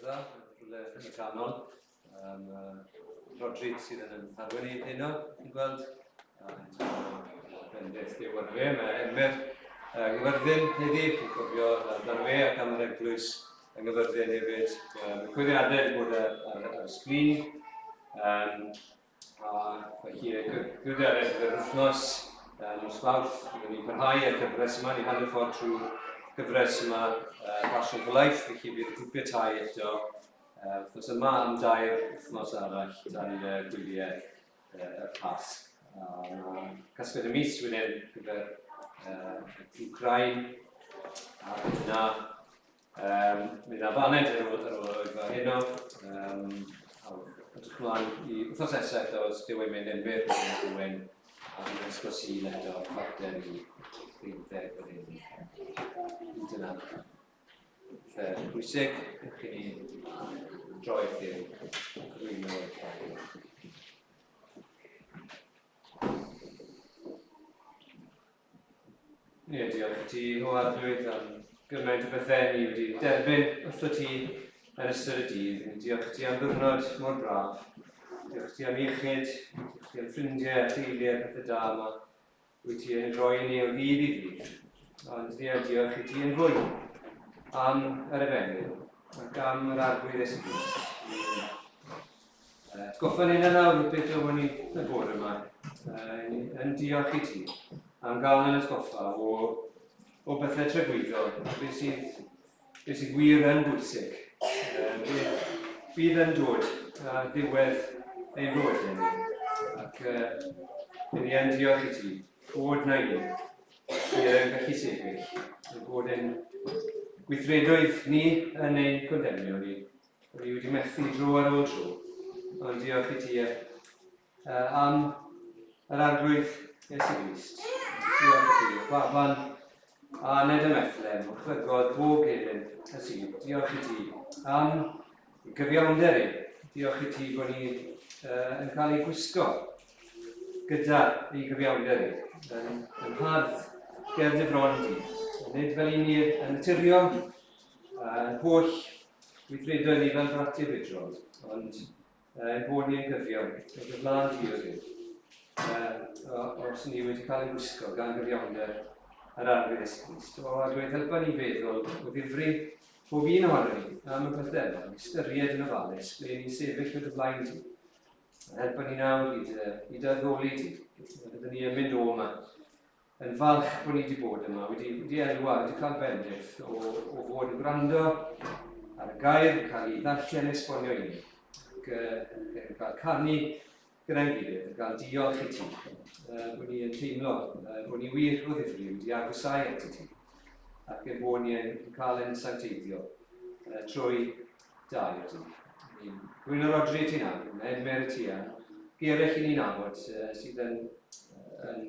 dda, rhywle yn y canol. Um, Rodri sydd yn yn arwain ni heno, chi'n gweld. A bendith Duw arno fe, mae Emyr Nghyfyrddin heddi, chi'n cofio amdano fe ac am yr eglwys yng Nghyfyrddin hefyd. Mae cwyddiadau wedi bod ar, ar, ar y sgrin. Um, A felly, gyda'r ar yr wythnos, nos Fawrth, byddwn ni'n parhau â'r gyfres yma, ni'n hanner ffordd trwy'r gyfres yma, Passion for Life, felly bydd y grwpiau tai eto wythnos yma am dair wythnos arall tan gwyliau y Pasg. A mae casgliad y mis wedyn gyfer Ukraine, a yna Um, mi dda baned ar ôl, ar ôl yr oedfa heno. Um, a edrych mlaen i wythnos nesaf eto, os dyw e'n mynd Emyr, Owen, a fi'n ysgol Sul eto, chwarter i 15 fan hyn. Dyna pethau pwysig, ewch i ni droi wrth Dduw, cyflwyno i'r llaw. Ie, diolch i ti, o Arglwydd, am gymaint o bethau ni wedi derbyn wrtho ti yn ystod y dydd. Ni'n diolch i ti am ddiwrnod mor braf. Diolch i ti am iechyd, diolch i ti am ffrindiau a theulu a pethau da yma. Wyt ti yn rhoi ni o ddydd i ddydd. Ond ni diolch i ti yn fwy am yr efengyl ac am yr Arglwydd Iesu Grist. Atgoffa ni yna nawr beth o'n ni y bore yma. Yn diolch i ti am gael yn atgoffa o, o bethau tragwyddol, beth sydd, beth sydd wir yn bwysig, beth fydd yn dod ar ddiwedd ein bywydau ni. Ac uh, ni yn diolch i ti bod na un sydd yn gallu sefyll, bod ein gweithredoedd ni yn ein condemnio ni, Dwi wedi methu dro ar ôl tro, ond diolch i ti uh, am yr Arglwydd Iesu Grist. Diolch i ti, Baban a Ned y Methlem, chlygodd bob gelyn y sydd. Diolch i ti am gyfiawnder i. Diolch i ti bod ni uh, yn cael ei gwisgo gyda ei gyfiawnder i. Yn, yn hardd ger dy fron di. Nid fel i ni yn naturiol, yn holl weithredoedd ni fel bratiau fidrol, ond ein bod ni yn gyfiawn, yn gyflan di o Dduw. Os ni wedi cael ein gwisgo gan gyfiawnder yr Arglwydd Iesu Grist. O, Arglwydd, helpa ni feddwl o ddifri pob un ohono ni am y pethau yma, ystyried yn ofalus ble ni'n sefyll o dy flaen di. Helpa ni nawr i dy, i dy addoli di. Byddwn ni yn mynd o yma yn falch bod ni wedi bod yma, wedi, wedi elwa, wedi cael bendith o, o fod yn gwrando ar y gair yn cael ei ddarllen esbonio i ni, ac yn cael canu gyda'n gilydd, yn cael diolch i ti, bod ni yn teimlo, bod ni wir o ddifri wedi agosau at ti, ac yn bod ni yn cael ein sancteiddio trwy dair di. Ni'n gwyno Rodri ti nawr, yn Edmer ti a eraill i ni'n nabod sydd yn, yn,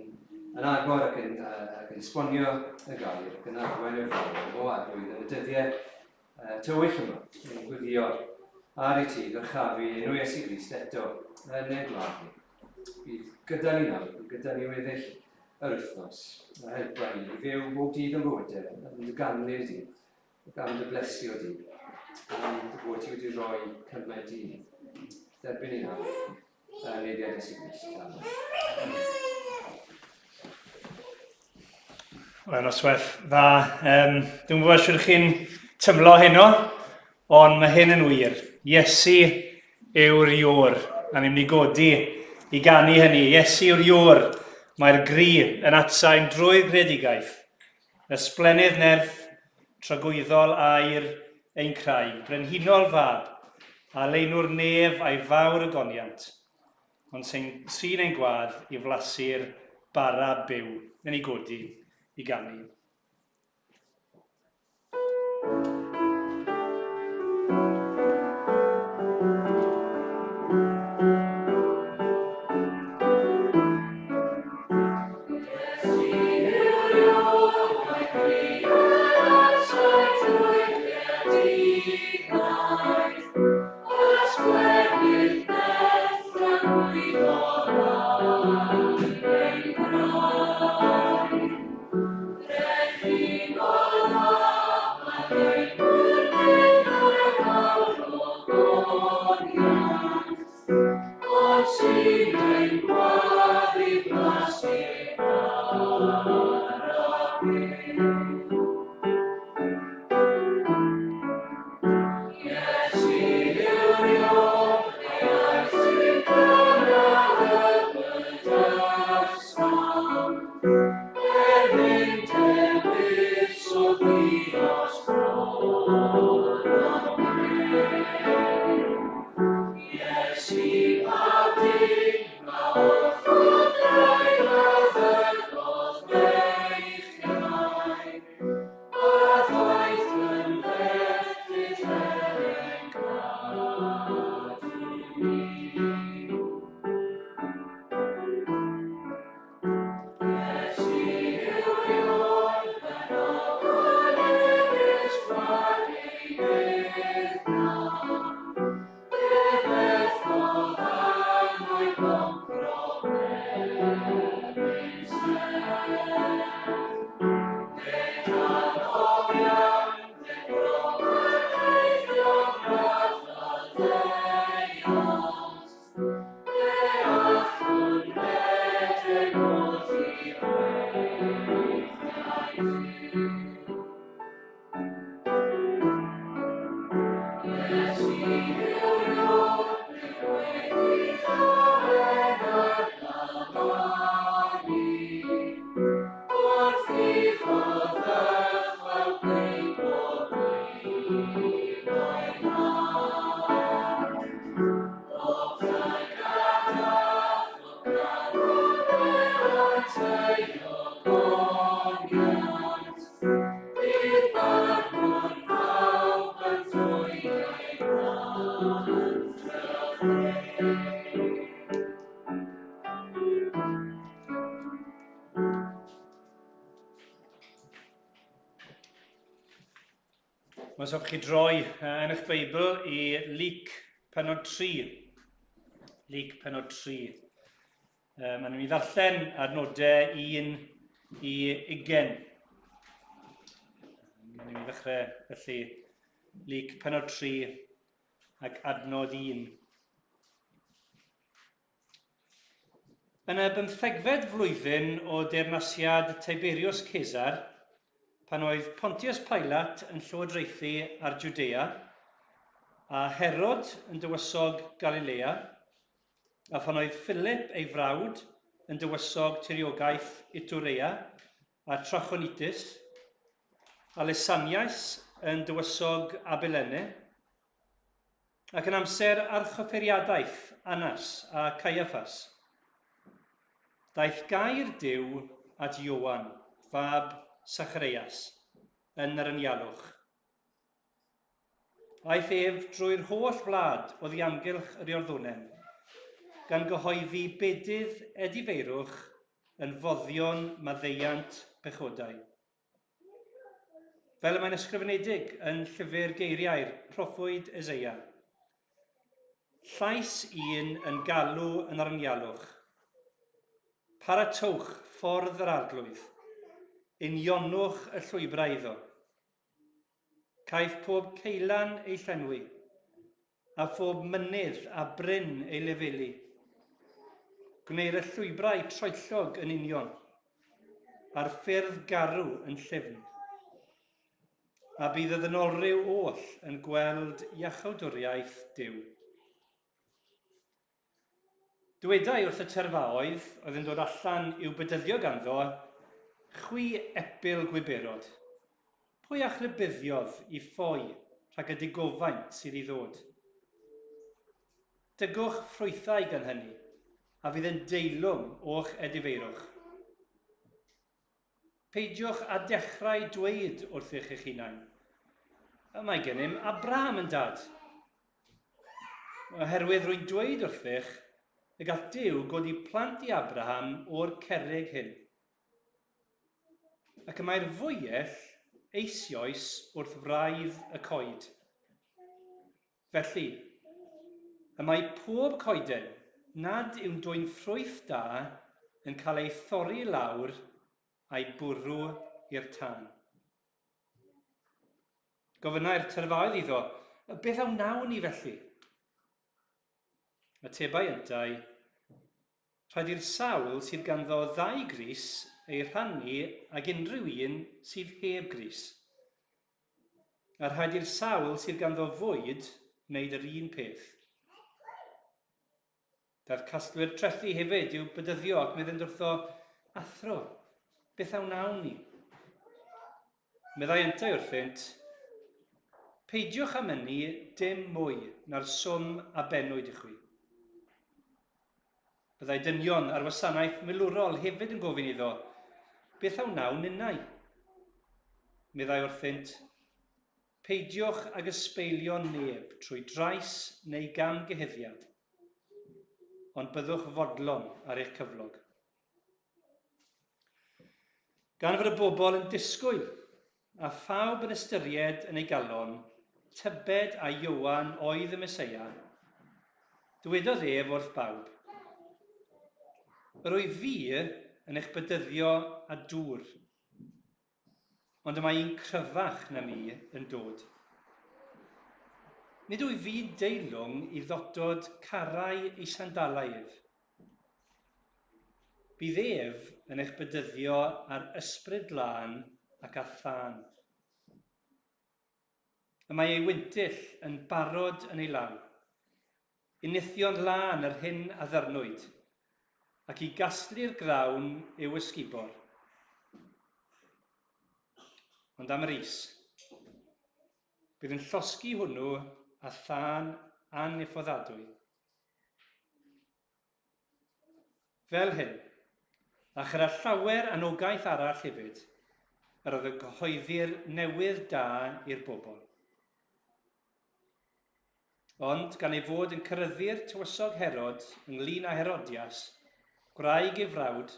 yn agor ac yn, ac yn esbonio y gair ac yn arwain i'r ffordd o arglwydd yn y dyddiau tywyll yma. Ni'n gwyddio ar i ti ddyrchafu enw Iesu Grist eto yn ein gwlad ni. Bydd gyda ni nawr, bydd gyda ni weddill yr wythnos, a helpa ni i fyw bob dydd yn bywydau, yn dy ganlydd di, Ac am dy blesio di, am dy fod ti wedi rhoi cymaint i ni. Derbyn ni nawr, yn eiriau Iesu Grist. Amen. Wel, noswaith dda. Um, dwi'n gwybod sydd chi'n tymlo heno, ond mae hyn yn wir. Iesu yw'r iwr, a ni'n mynd i godi i ganu hynny. Iesu yw'r iwr, mae'r gri yn atsain drwy'r greadigaeth. Ysblennydd nerth tragwyddol aur ein craig, brenhinol fab, a leinwr nef a'i fawr y goniant, ond sy'n sy'n ein gwadd i flasu'r bara byw yn ei godi i ganu. Os hoffech chi droi yn eich Beibl i Luc penod 3. Luc penod 3. Mae'n mynd i ddarllen adnodau 1 i 20. Mae'n mynd i ddechrau felly Luc penod 3 ac adnod 1. Yn y bymthegfed flwyddyn o deyrnasiad Tiberius Cesar, pan oedd Pontius Pilate yn llywodraethu ar Jwdea, a Herod yn dywysog Galilea, a phan oedd Philip ei frawd yn dywysog tiriogaeth Iturea a Trachonitis, a Lysanias yn dywysog Abilene, Ac yn amser archoffeiriadaeth Annas a Caiaffas, daeth gair Duw at Ioan, fab Sachareias, yn yr anialwch. Aeth ef drwy'r holl wlad oddi amgylch yr Iorddonen, gan gyhoeddi bedydd edifeirwch yn foddion maddeuant pechodau. Fel y mae'n ysgrifenedig yn llyfr geiriau'r proffwyd Eseia. Llais un yn galw yn yr anialwch. Paratowch ffordd yr arglwydd. Unionwch y llwybrau iddo. Caiff pob ceulan ei llenwi, a phob mynydd a bryn ei lefelu. Gwneir y llwybrau troellog yn union, a'r ffyrdd garw yn llyfn. A bydd y ddynolryw oll yn gweld iachawdwriaeth Duw. Dywedai wrth y tyrfaoedd oedd yn dod allan i'w bedyddio ganddo, Chwi epil gwiberod, pwy a'ch rhybuddiodd i ffoi rhag y digofaint sydd i ddod? Dygwch ffrwythau gan hynny, a fydd yn deilwng o'ch edifeirwch. Peidiwch â dechrau dweud wrthych eich hunain, Y mae gennym Abraham yn dad. Oherwydd rwy'n dweud wrthych y gall Duw godi plant i Abraham o'r cerrig hyn. Ac y mae'r fwyell eisioes wrth wraidd y coed. Felly, y mae pob coeden nad yw'n dwyn ffrwyth da yn cael ei thorri i lawr a'i bwrw i'r tân. Gofynnai'r tyrfaoedd iddo, Beth a wnawn ni felly? Atebai yntau, Rhaid i'r sawl sydd ganddo ddau grys ei rhannu ag unrhyw un sydd heb grys. A rhaid i'r sawl sydd ganddo fwyd wneud yr un peth. Daeth casglwyr trethi hefyd i'w bedyddio ac meddent wrtho, Athro, beth a wnawn ni? Meddai yntau wrthynt, Peidiwch â mynnu dim mwy na'r swm a bennwyd i chwi. Byddai dynion ar wasanaeth milwrol hefyd yn gofyn iddo, Beth a wnawn ninnau? Meddai wrthynt, Peidiwch ag ysbeilio neb trwy drais neu gamgyhuddiad, ond byddwch fodlon ar eich cyflog. Gan fod y bobl yn disgwyl, a phawb yn ystyried yn ei galon, tybed a Ioan oedd y Meseia, dywedodd ef wrth bawb, Yr wyf fi yn eich bedyddio â dŵr, ond y mae un cryfach na mi yn dod. Nid wyf fi'n deilwng i ddodod carau ei sandalau ef. Bydd ef yn eich bedyddio â'r Ysbryd Glân ac â thân. Y mae ei wyntyll yn barod yn ei law, i nithio'n lân yr hyn a ddyrnwyd, ac i gasglu'r grawn i'w ysgubor. Ond am yr is, bydd yn llosgi hwnnw â thân anniffoddadwy. Fel hyn, a chyda llawer anogaeth arall hefyd, yr oedd yn cyhoeddi'r newydd da i'r bobl. Ond gan ei fod yn ceryddu'r tywysog Herod ynglŷn â Herodias, gwraig ei frawd,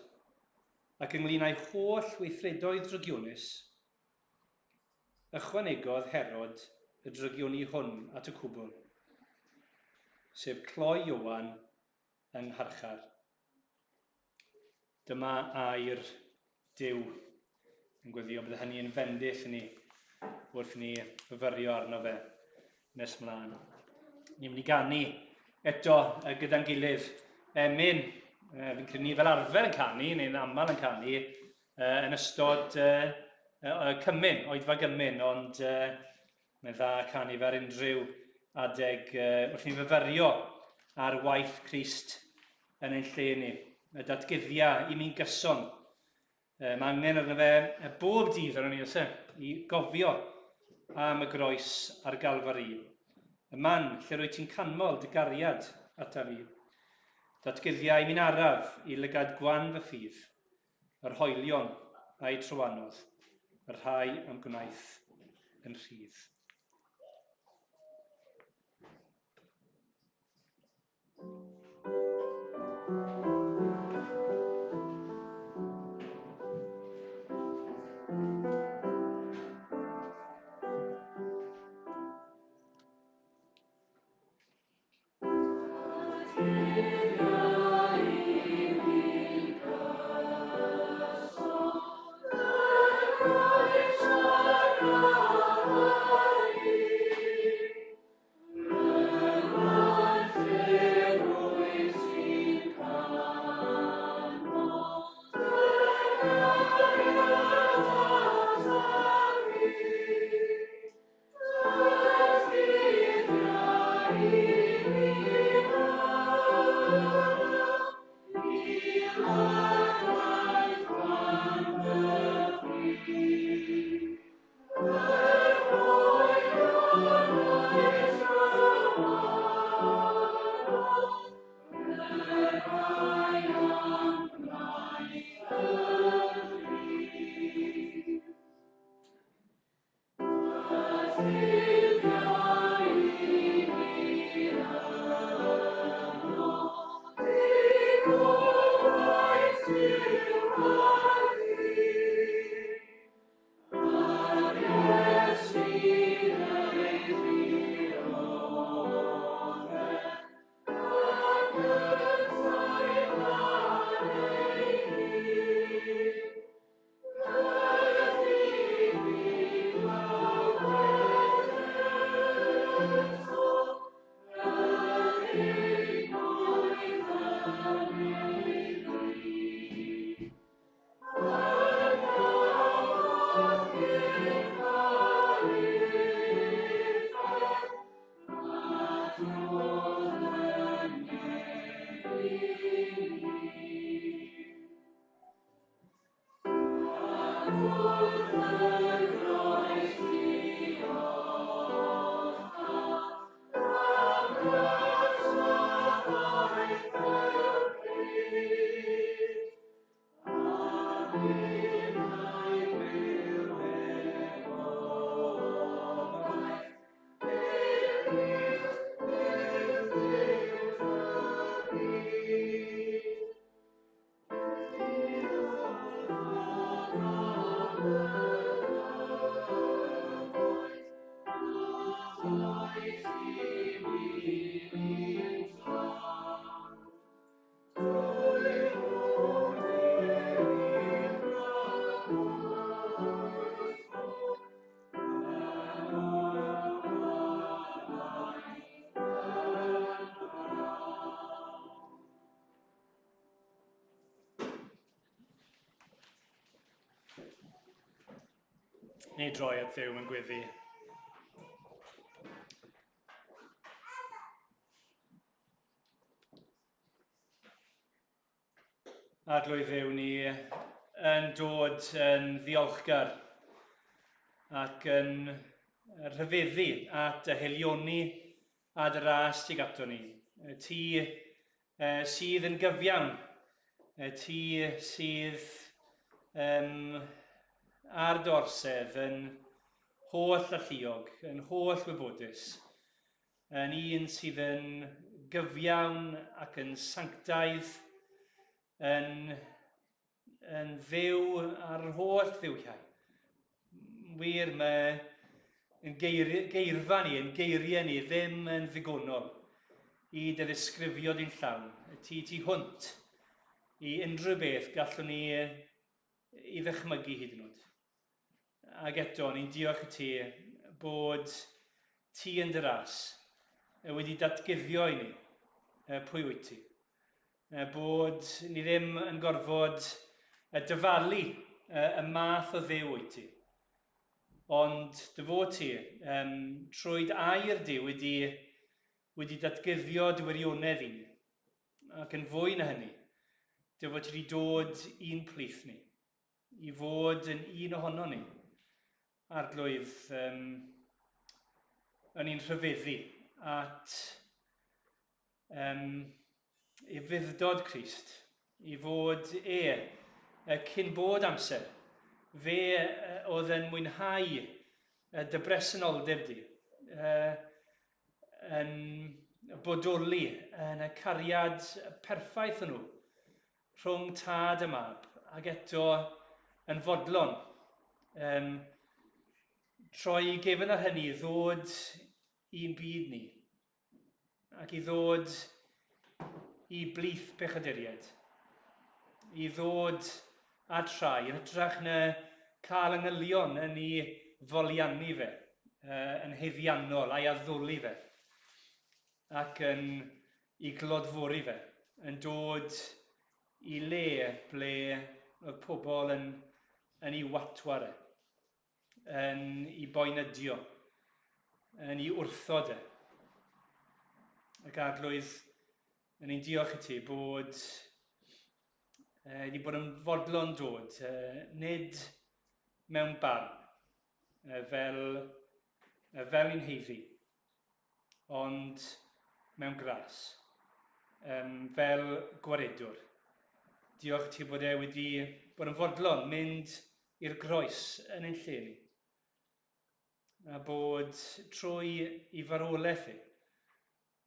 ac ynglŷn â'i holl weithredoedd drygionus, ychwanegodd Herod y drygioni hwn at y cwbl, sef cloi Ioan yng ngharchar. Dyma air Duw yn gweddio bydde hynny yn fendith i ni wrth ni fyfyrio arno fe nes mlaen. Ni'n mynd i ganu eto gyda'n gilydd. Emyn, fi'n credu ni fel arfer yn canu, neu'n aml yn canu, yn ystod cymun, oedfa gymun, ond mae'n dda canu fe ar unrhyw adeg wrth ni fyfyrio ar waith Crist yn ein lle ni. Y datguddia i mi'n gyson. Mae angen arno fe bob dydd arno ni, oes e, i gofio am y groes a'r Galfari. Y man lle rwyt ti'n canmol dy gariad ata fi. Datguddia i mi'n araf i lygad gwan fy ffydd, yr hoelion a'i trywanodd, y rhai a'm gwnaeth yn rhydd. Ni droi at Dduw yn gweddi. Arglwydd Dduw, ni yn dod yn ddiolchgar ac yn rhyfeddu at y helioni a dy ras tuag ato ni. Ti sydd yn gyfiawn, ti sydd um, ar dy orsedd yn holl alluog, yn holl wybodus, yn un sydd yn gyfiawn ac yn sanctaidd, yn, yn fyw ar yr holl dduwiau. Wir, mae yn geir, geirfa ni, yn geiriau ni, ddim yn ddigonol i dy ddisgrifio di'n llawn. Ti tu hwnt i unrhyw beth gallwn ni i ddychmygu hyd yn oed. Ac eto, ni'n diolch i ti bod ti yn dy ras wedi datguddio i ni pwy wyt ti. Bod ni ddim yn gorfod dyfalu y math o Dduw wyt ti. Ond dy fod ti, um, trwy dy air di wedi, wedi datguddio dy wirionedd i ni. Ac yn fwy na hynny, dy fod ti wedi dod i'n plith ni, i fod yn un ohono ni. Arglwydd, um, yn i'n rhyfeddu at um, ufudd-dod Crist, i fod e, cyn bod amser, fe oedd yn mwynhau dy bresenoldeb di, yn bodoli yn y cariad perffaith hwnnw rhwng tad a mab, ac eto yn fodlon um, troi gefn ar hynny i ddod i'n byd ni, ac i ddod i blith pechaduriaid, i ddod at rhai, yn hytrach na cael angylion yn ei foliannu fe, yn haeddiannol a'i addoli fe, ac yn ei glodfori fe, yn dod i le ble oedd pobl yn, yn ei watwar e, yn ei boenydio, yn ei wrthod e. Ac Arglwydd, yn ein diolch i ti bod wedi bod yn fodlon dod, nid mewn barn, fel, fel i'n heiddi, ond mewn gras, fel gwaredwr. Diolch ti bod e wedi bod yn fodlon mynd i'r groes yn ein lle ni. A bod trwy i farwolaeth e,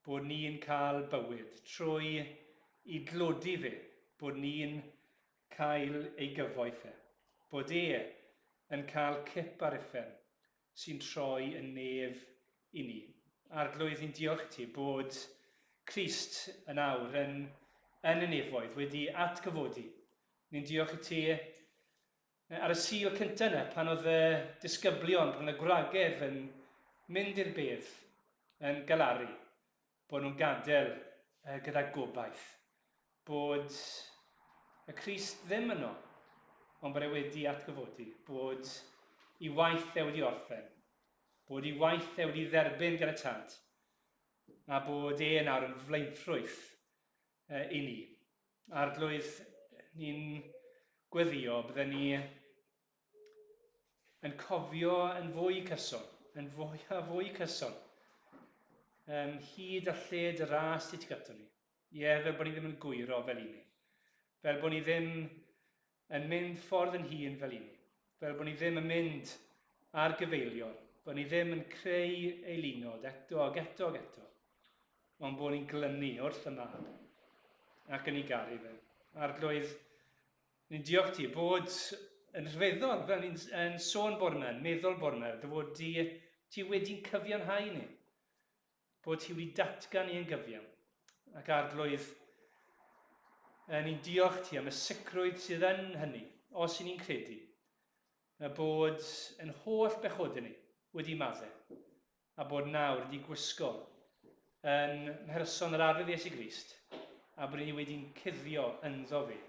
bod ni'n cael bywyd, trwy i dlodi fe, bod ni'n cael ei gyfoeth e, bod e yn cael cip ar uffern sy'n troi yn nef i ni. Arglwydd, ni'n diolch i ti bod Crist yn awr yn, yn y nefoedd wedi atgyfodi. Ni'n diolch i ti Ar y Sul cyntaf yna, pan oedd y disgyblion, pan oedd y gwragedd yn mynd i'r bedd yn galaru, bod nhw'n gadael gyda gobaith, bod y Crist ddim yno, ond bod e wedi atgyfodi, bod i waith e wedi orffen, bod i waith e wedi dderbyn gan y Tad, a bod e nawr yn flaenffrwyth i ni. Arglwydd, ni'n gweddio bydden ni yn cofio yn fwy cyson, yn fwy a fwy cyson, hyd a lled y ras ti gyda ni. Ie, fel bod ni ddim yn gwyro fel i ni. Fel bod ni ddim yn mynd ffordd yn hun fel i ni. Fel bod ni ddim yn mynd ar gyfeilion. Bod ni ddim yn creu eilunod eto ag eto ag eto. Ond bod ni'n glynu wrth y mab ac yn ei garu fe. Arglwydd, ni'n diolch ti bod yn rhyfeddol, fel ni'n yn sôn bore yma, yn meddwl bore yma, dy fod di, ti wedi'n cyfiawnhau ni. Bod ti wedi datgan ni yn gyfiawn. Ac Arglwydd, ni'n diolch ti am y sicrwydd sydd yn hynny, os y'n ni'n credu, y bod yn holl bechodau ni wedi maddau, a bod nawr wedi gwisgo yn mherson yr Arglwydd Iesu Grist, a bod ni wedi'n cuddio ynddo fe.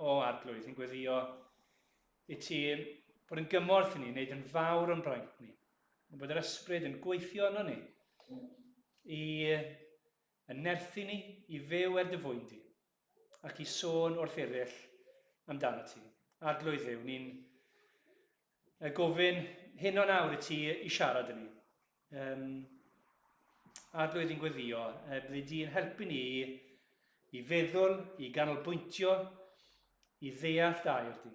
O Arglwydd, ni'n gweddio i ti bod yn gymorth i ni, wneud yn fawr o'n braint ni, Ond bod yr ysbryd yn gweithio yno ni i yn nerthu ni i fyw er dy fwyn di ac i sôn wrth eraill amdano ti. Arglwydd Dduw, ni'n gofyn hyn o nawr i ti i siarad â ni. Arglwydd i'n gweddio, byddi di'n helpu ni i, i feddwl, i ganolbwyntio, i ddeall dair di.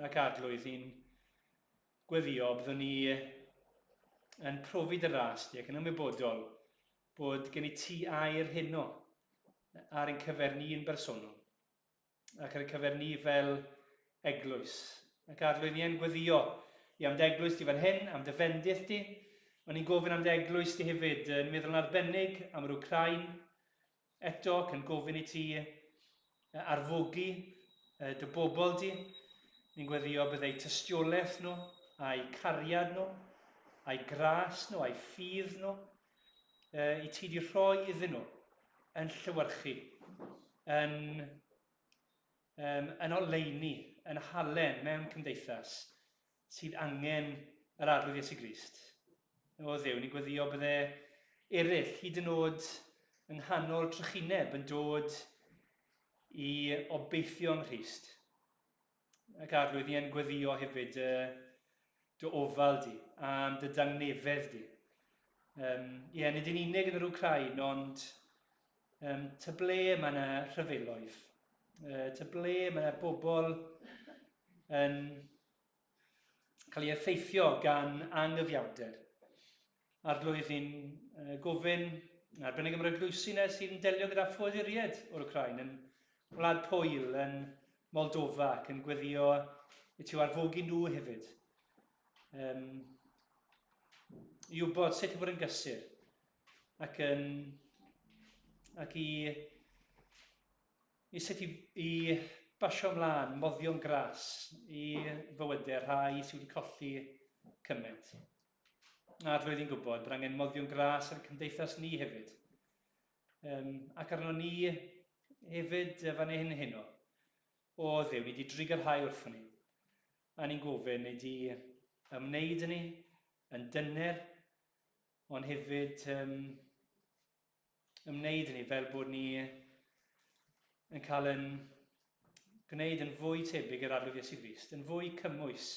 Ac Arglwydd, ni'n Gweddio, byddwn ni yn profi dy ras di ac yn ymwybodol bod gen i ti air heno ar ein cyfer ni yn bersonol ac ar ein cyfer ni fel eglwys. Ac arglwydd ni yn gweddio i am dy eglwys di fan hyn, am dy fendith di. O'n i'n gofyn am dy eglwys di hefyd, yn meddwl yn arbennig am yr Wcrain, Eto, ac yn gofyn i ti arfogi dy bobl di, ni'n gweddio bydd eu tystiolaeth nhw, a'u cariad nhw, a'u gras nhw, a'u ffydd nhw, i ti di rhoi iddyn nhw yn llewyrchu, yn, um, yn oleuni, yn halen mewn cymdeithas sydd angen yr Arglwydd Iesu Grist. O Dduw, ni'n gweddio bydde eraill, hyd yn oed yng nghanol trychineb, yn dod i obeithio yng Nghrist. Ac Arglwydd, ni yn gweddio hefyd dy, dy ofal di, am dy dangnefedd di. Ie, nid yn unig yn yr Wcrain, ond ta ble mae yna rhyfeloedd. Ta ble mae yna bobl yn cael ei effeithio gan angyfiawnder. Arglwydd, ni'n gofyn, arbennig am yr eglwysi yna sydd yn delio gyda ffoaduriaid o'r Wcrain, yn Wlad Pwyl, yn Moldova, ac yn gweddio i ti arfogi nhw hefyd. I wybod sut i fod yn gysur, ac, yn, ac i i sut i, i basio ymlaen moddion gras i fywydau rhai sydd wedi colli cymaint. A roedd hi'n gwybod bod angen moddion gras ar cymdeithas ni hefyd. Ac arno ni hefyd fan hyn heno. O Dduw, ni wedi drigarhau wrthon ni. A ni'n gofyn, ni wedi ymwneud â ni yn dyner, ond hefyd ymwneud â ni fel bod ni yn cael yn gwneud yn fwy tebyg i'r Arglwydd Iesu Grist, yn fwy cymwys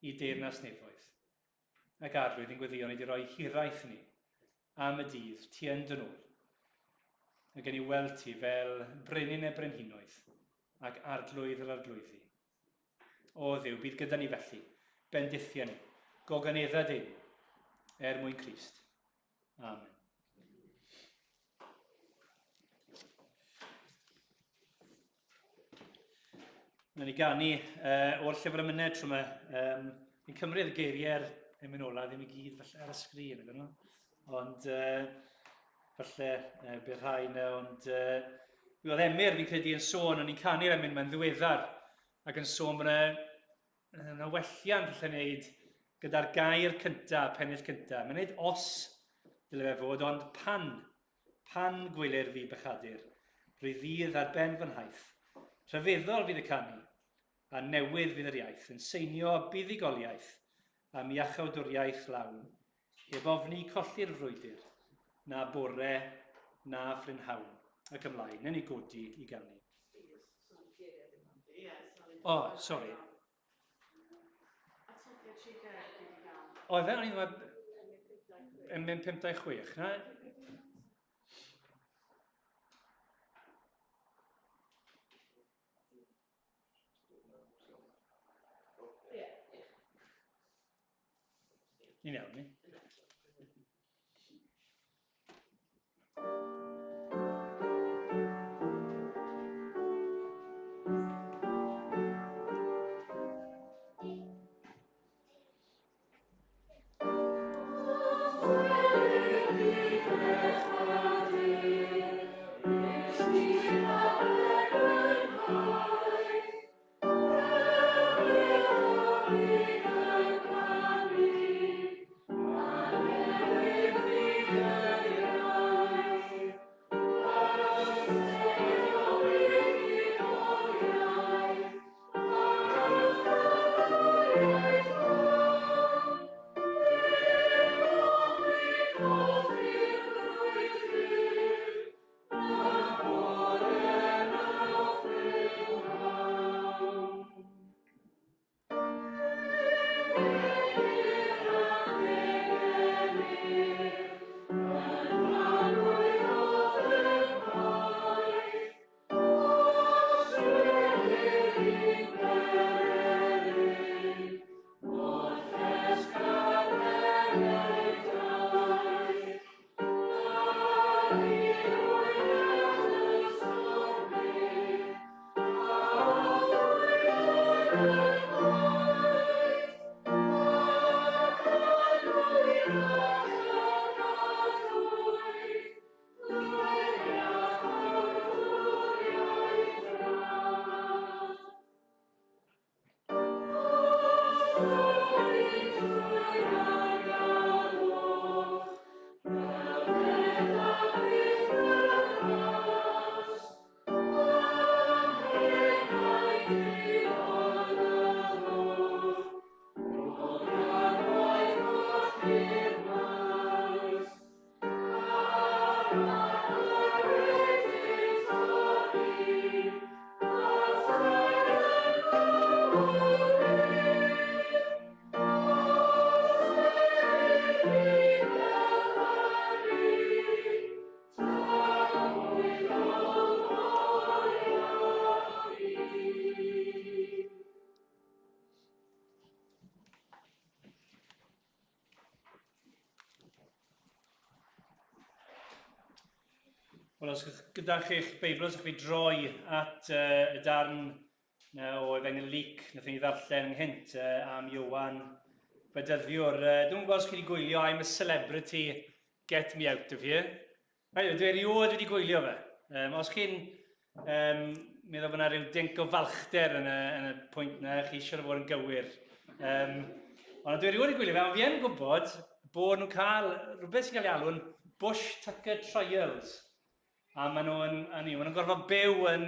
i deyrnas nefoedd. Ac Arglwydd, yn gweddio ni wedi rhoi hiraeth ni am y dydd ti yn dyn ôl. A gen i weld ti fel brenin y brenhinoedd ac arglwydd yr arglwyddi. O Dduw, bydd gyda ni felly, bendithia ni, goganedda dim, er mwyn Crist. Amen. Wnawn ni ganu o'r llyfr emynau tro yma. Ni'n cymryd y geiriau'r emyn ola, ddim i gyd falle ar y sgrin, ydyn nhw. Ond falle bydd rhai yna, ond mi oedd Emyr, fi'n credu, yn sôn, o'n i'n canu'r emyn yma'n ddiweddar, ac yn sôn bod yna yna welliant falle wneud gyda'r gair cyntaf, pennill cyntaf. Mae'n gwneud os dyle fe fod, ond pan, pan gwelir fi bechadur, rwy ddydd ar ben fy nhaith. Rhyfeddol fydd y canu, a newydd fydd yr iaith, yn seinio buddugoliaeth am iachawdwriaeth lawn, heb ofni colli'r frwydr, na bore, na phrynhawn. Ac ymlaen, newn ni godi i ganu. O, oh, sori. O, fe, o'n i'n emyn 56, na? Ni'n iawn, ni? Wel, os gyda chi'ch Beibl, os ydych chi droi at y darn o Efengyl Luc, wnaethon ni ddarllen ynghynt am Iowan Fedyddiwr. Dwi'n gwybod os chi wedi gwylio I'm a Celebrity, Get Me Out of Here. Right, dwi erioed wedi gwylio fe. Os chi'n meddwl bod yna rhyw dinc o falchder yn y pwynt yna, chi eisiau fod yn gywir. Ond dwi erioed wedi gwylio fe, ond fi yn gwybod bod nhw'n cael rhywbeth sy'n cael ei alw'n Bush Tucker Trials. A maen nhw'n maen nhw'n gorfod byw yn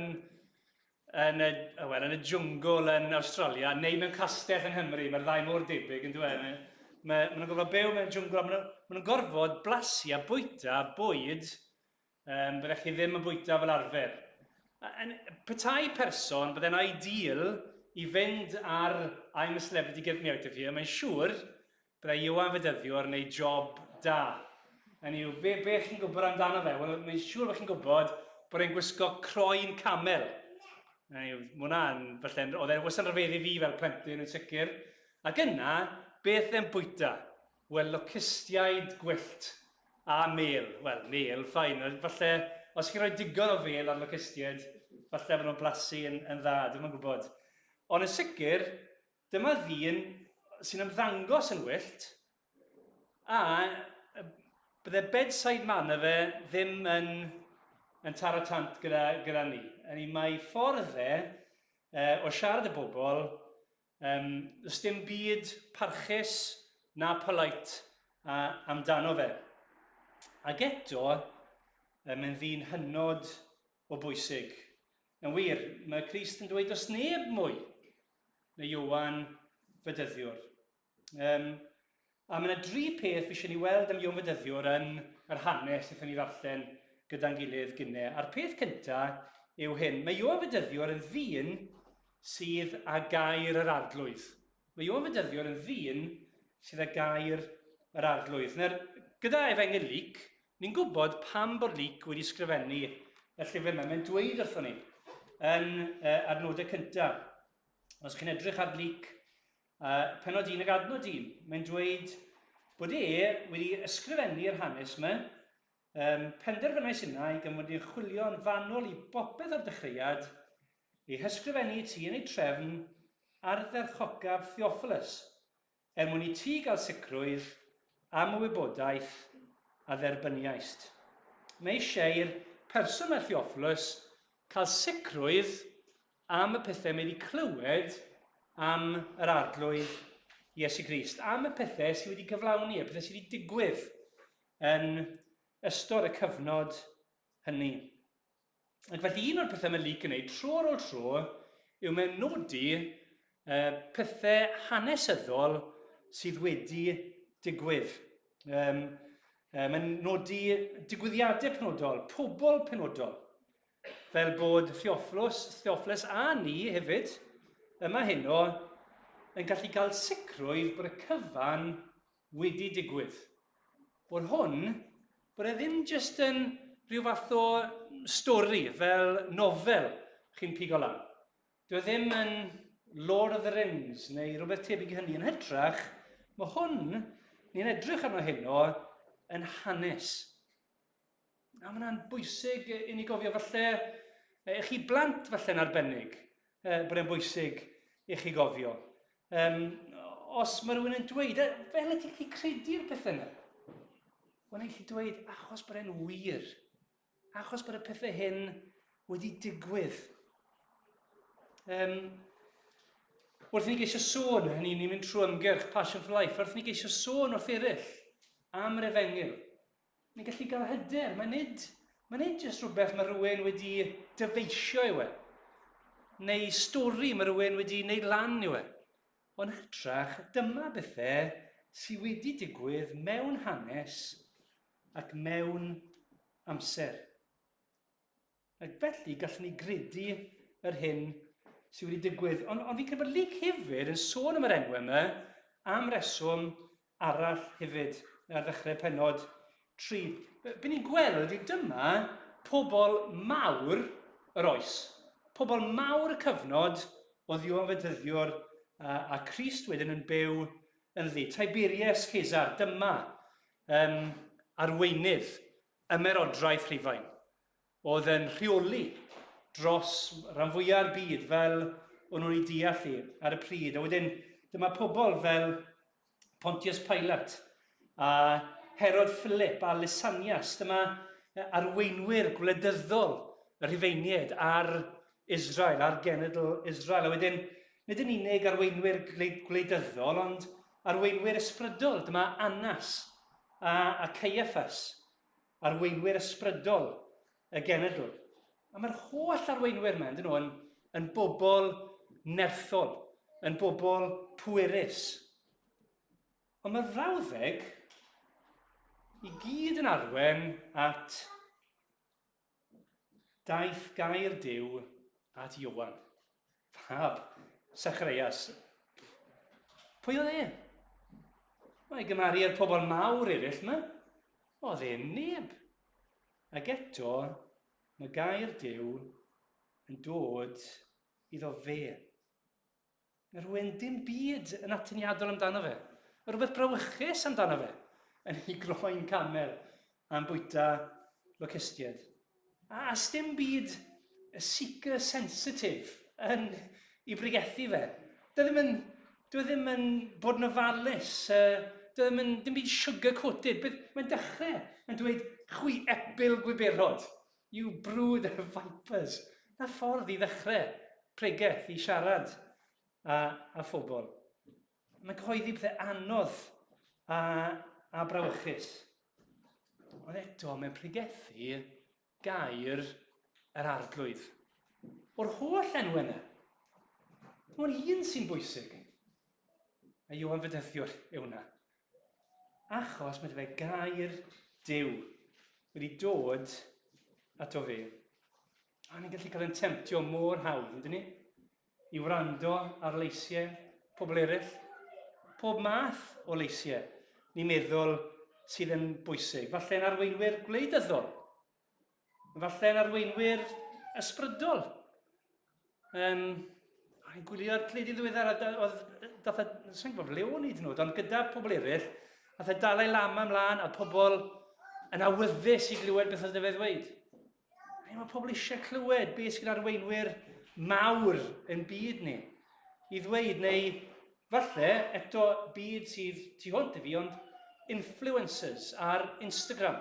y, well, yn y jwngl yn Awstralia, neu mewn castell yng Nghymru, mae'r ddau mor debyg yn dweud. Mae nhw'n gorfod byw mewn jwngl, maen nhw'n gorfod blasu a bwyta bwyd byddech chi ddim yn bwyta fel arfer. Petai person, byddai'n ideal i fynd ar I'm a Celebrity Get Me Out of Here, mae'n siŵr byddai Ieuan Fedyddiwr yn neud job da. Hynny yw, be chi'n gwybod amdano fe? Wel, mae'n siŵr bod chi'n gwybod bod e'n gwisgo croen camel. Hynny yw, mae hwnna'n, falle, oedd e'n wastad yn rhyfeddu fi fel plentyn yn sicr. Ac yna, beth e'n bwyta? Wel, locustiaid gwyllt a mel. Wel, mel, ffain. Falle, os chi'n rhoi digon o fel ar locustiaid, falle bod nhw'n blasu yn dda, dwi'm yn gwybod. Ond yn sicr, Dyma ddyn sy'n ymddangos yn wyllt, a bydde bedside manner fe ddim yn taro tant gyda ni. Hynny, mae ffordd fe o siarad y bobl, does dim byd parchus na polite amdano fe. Ac eto, mae'n ddyn hynod o bwysig. Yn wir, mae Crist yn dweud does neb mwy na Ioan Fedyddiwr. A mae yna dri peth fi eisiau ni weld am Ioan Fedyddiwr yn yr hanes wnaethon ni ddarllen gyda'n gilydd gynne. A'r peth cyntaf yw hyn. Mae Ioan Fedyddiwr yn ddyn sydd â gair yr arglwydd. Mae Ioan Fedyddiwr yn ddyn sydd â gair yr Arglwydd. Nawr, gyda Efengyl Luc, ni'n gwybod pam bod Luc wedi sgrifennu y llyfr yma. Mae'n dweud wrthon ni yn adnodau cyntaf. Os chi'n edrych ar Luc, penod 1 ac adnod 1, mae'n dweud bod e wedi ysgrifennu'r hanes yma. Penderfynais innau gan fod i'n chwilio'n fanwl i bopeth o'r dechreuad, ei hysgrifennu i ti yn ei trefn ardderchocaf Theophilus, er mwyn i ti gael sicrwydd am y wybodaeth a dderbyniaist. Mae eisiau i'r person mae Theophilus cael sicrwydd am y pethau mae wedi clywed am yr Arglwydd Iesu Grist, am y pethau sydd wedi cyflawni, y pethau sydd wedi digwydd yn ystod y cyfnod hynny. Ac felly un o'r pethau mae Luke yn gwneud tro ar ôl tro yw mae'n nodi pethau hanesyddol sydd wedi digwydd. Mae'n nodi digwyddiadau penodol, pobl penodol, fel bod Theophilus, Theophilus a ni hefyd, yma heno, yn gallu cael sicrwydd bod y cyfan wedi digwydd. Bod hwn, bod e ddim jyst yn rhyw fath o stori fel nofel chi'n pigo lan. Dyw e ddim yn Lord of the Rings neu rhywbeth tebyg i hynny. Yn hytrach, mae hwn, ni'n edrych arno heno, yn hanes. A mae hwnna'n bwysig i ni gofio falle, i chi blant falle'n arbennig, bod e'n bwysig i chi gofio. Os mae rhywun yn dweud, fel ydy chi credu'r pethau yna? Wel, ni'n gallu dweud, achos bod e'n wir. Achos bod y pethau hyn wedi digwydd. Wrth i ni geisio sôn, hynny ni'n mynd trwy ymgyrch Passion for Life, wrth i ni geisio sôn wrth eraill am yr efengyl, Ni'n gallu gael hyder. Mae nid, mae nid jyst rhywbeth mae rhywun wedi dyfeisio yw e, neu stori mae rhywun wedi wneud lan yw e. Ond hytrach, dyma bethau sydd wedi digwydd mewn hanes ac mewn amser. Ac felly gallwn ni gredu yr hyn sydd wedi digwydd. Ond, ond fi'n credu bod Luc hefyd yn sôn am yr enwau yma am reswm arall hefyd ar ddechrau penod 3. Be ni'n gweld yw dyma pobl mawr yr oes. Pobl mawr y cyfnod oedd Ioan Fedyddiwr a, a Crist wedyn yn byw ynddi. Tiberius Caesar, dyma arweinydd ymerodraeth Rhufain, oedd yn rheoli dros rhan fwya'r byd fel o'n nhw'n ei deall hi ar y pryd. A wedyn, dyma pobl fel Pontius Pilate a Herod Philip a Lysanias. Dyma arweinwyr gwleidyddol y Rhufeiniaid ar Israel, ar genedl Israel. A wedyn, nid yn unig arweinwyr gwleidyddol, ond arweinwyr ysbrydol. Dyma Annas a Caiaffas, arweinwyr ysbrydol y genedl. A mae'r holl arweinwyr yma, ydyn nhw, yn, yn bobl nerthol, yn bobl pwerus. Ond mae'r frawddeg i gyd yn arwen at Daeth gair Duw at Ioan, fab Sacharias. Pwy oedd e? Mae gymaru â'r pobl mawr eraill yma. Oedd e'n neb. Ac eto, mae gair Duw yn dod iddo fe. Mae rhywun dim byd yn atyniadol amdano fe. Mae rhywbeth brawychus amdano fe yn ei groen camel a'n bwyta locustiaid. A dim byd seeker sensitive yn i bregethu fe. Dwi ddim yn, dwi ddim yn bod yn ofalus, dwi ddim yn, dim byd sugar-coated. Mae'n dechrau yn dweud, chwi epil gwiberod. You brood of vipers. Na ffordd i ddechrau pregeth, i siarad a, a phobl. Mae'n cyhoeddi pethau anodd a, a brawychus. Ond eto, mae'n pregethu gair yr arglwydd. O'r holl enwau yna, dim ond un sy'n bwysig. A Ioan Fedyddiwr yw hwnna. Achos mae fe gair Duw wedi dod ato fe. A ni'n gallu cael ein temtio mor hawdd, ydyn ni? I wrando ar leisiau pobl eraill. Pob math o leisiau ni'n meddwl sydd yn bwysig. Falle'n arweinwyr gwleidyddol. Falle'n arweinwyr ysbrydol. Um, o'n i'n gwylio'r teledu ddiweddar, a oedd, dath e, sa'n gwybod ble o'n i hyd yn oed, ond gyda pobl eraill, nath e Dalai Lama ymlaen, a pobl yn awyddus i glywed beth oedd e fe ddweud. A mae pobl eisiau clywed beth sy'n arweinwyr mawr yn byd ni i ddweud, neu falle eto byd sydd tu hwnt i fi, ond influencers ar Instagram,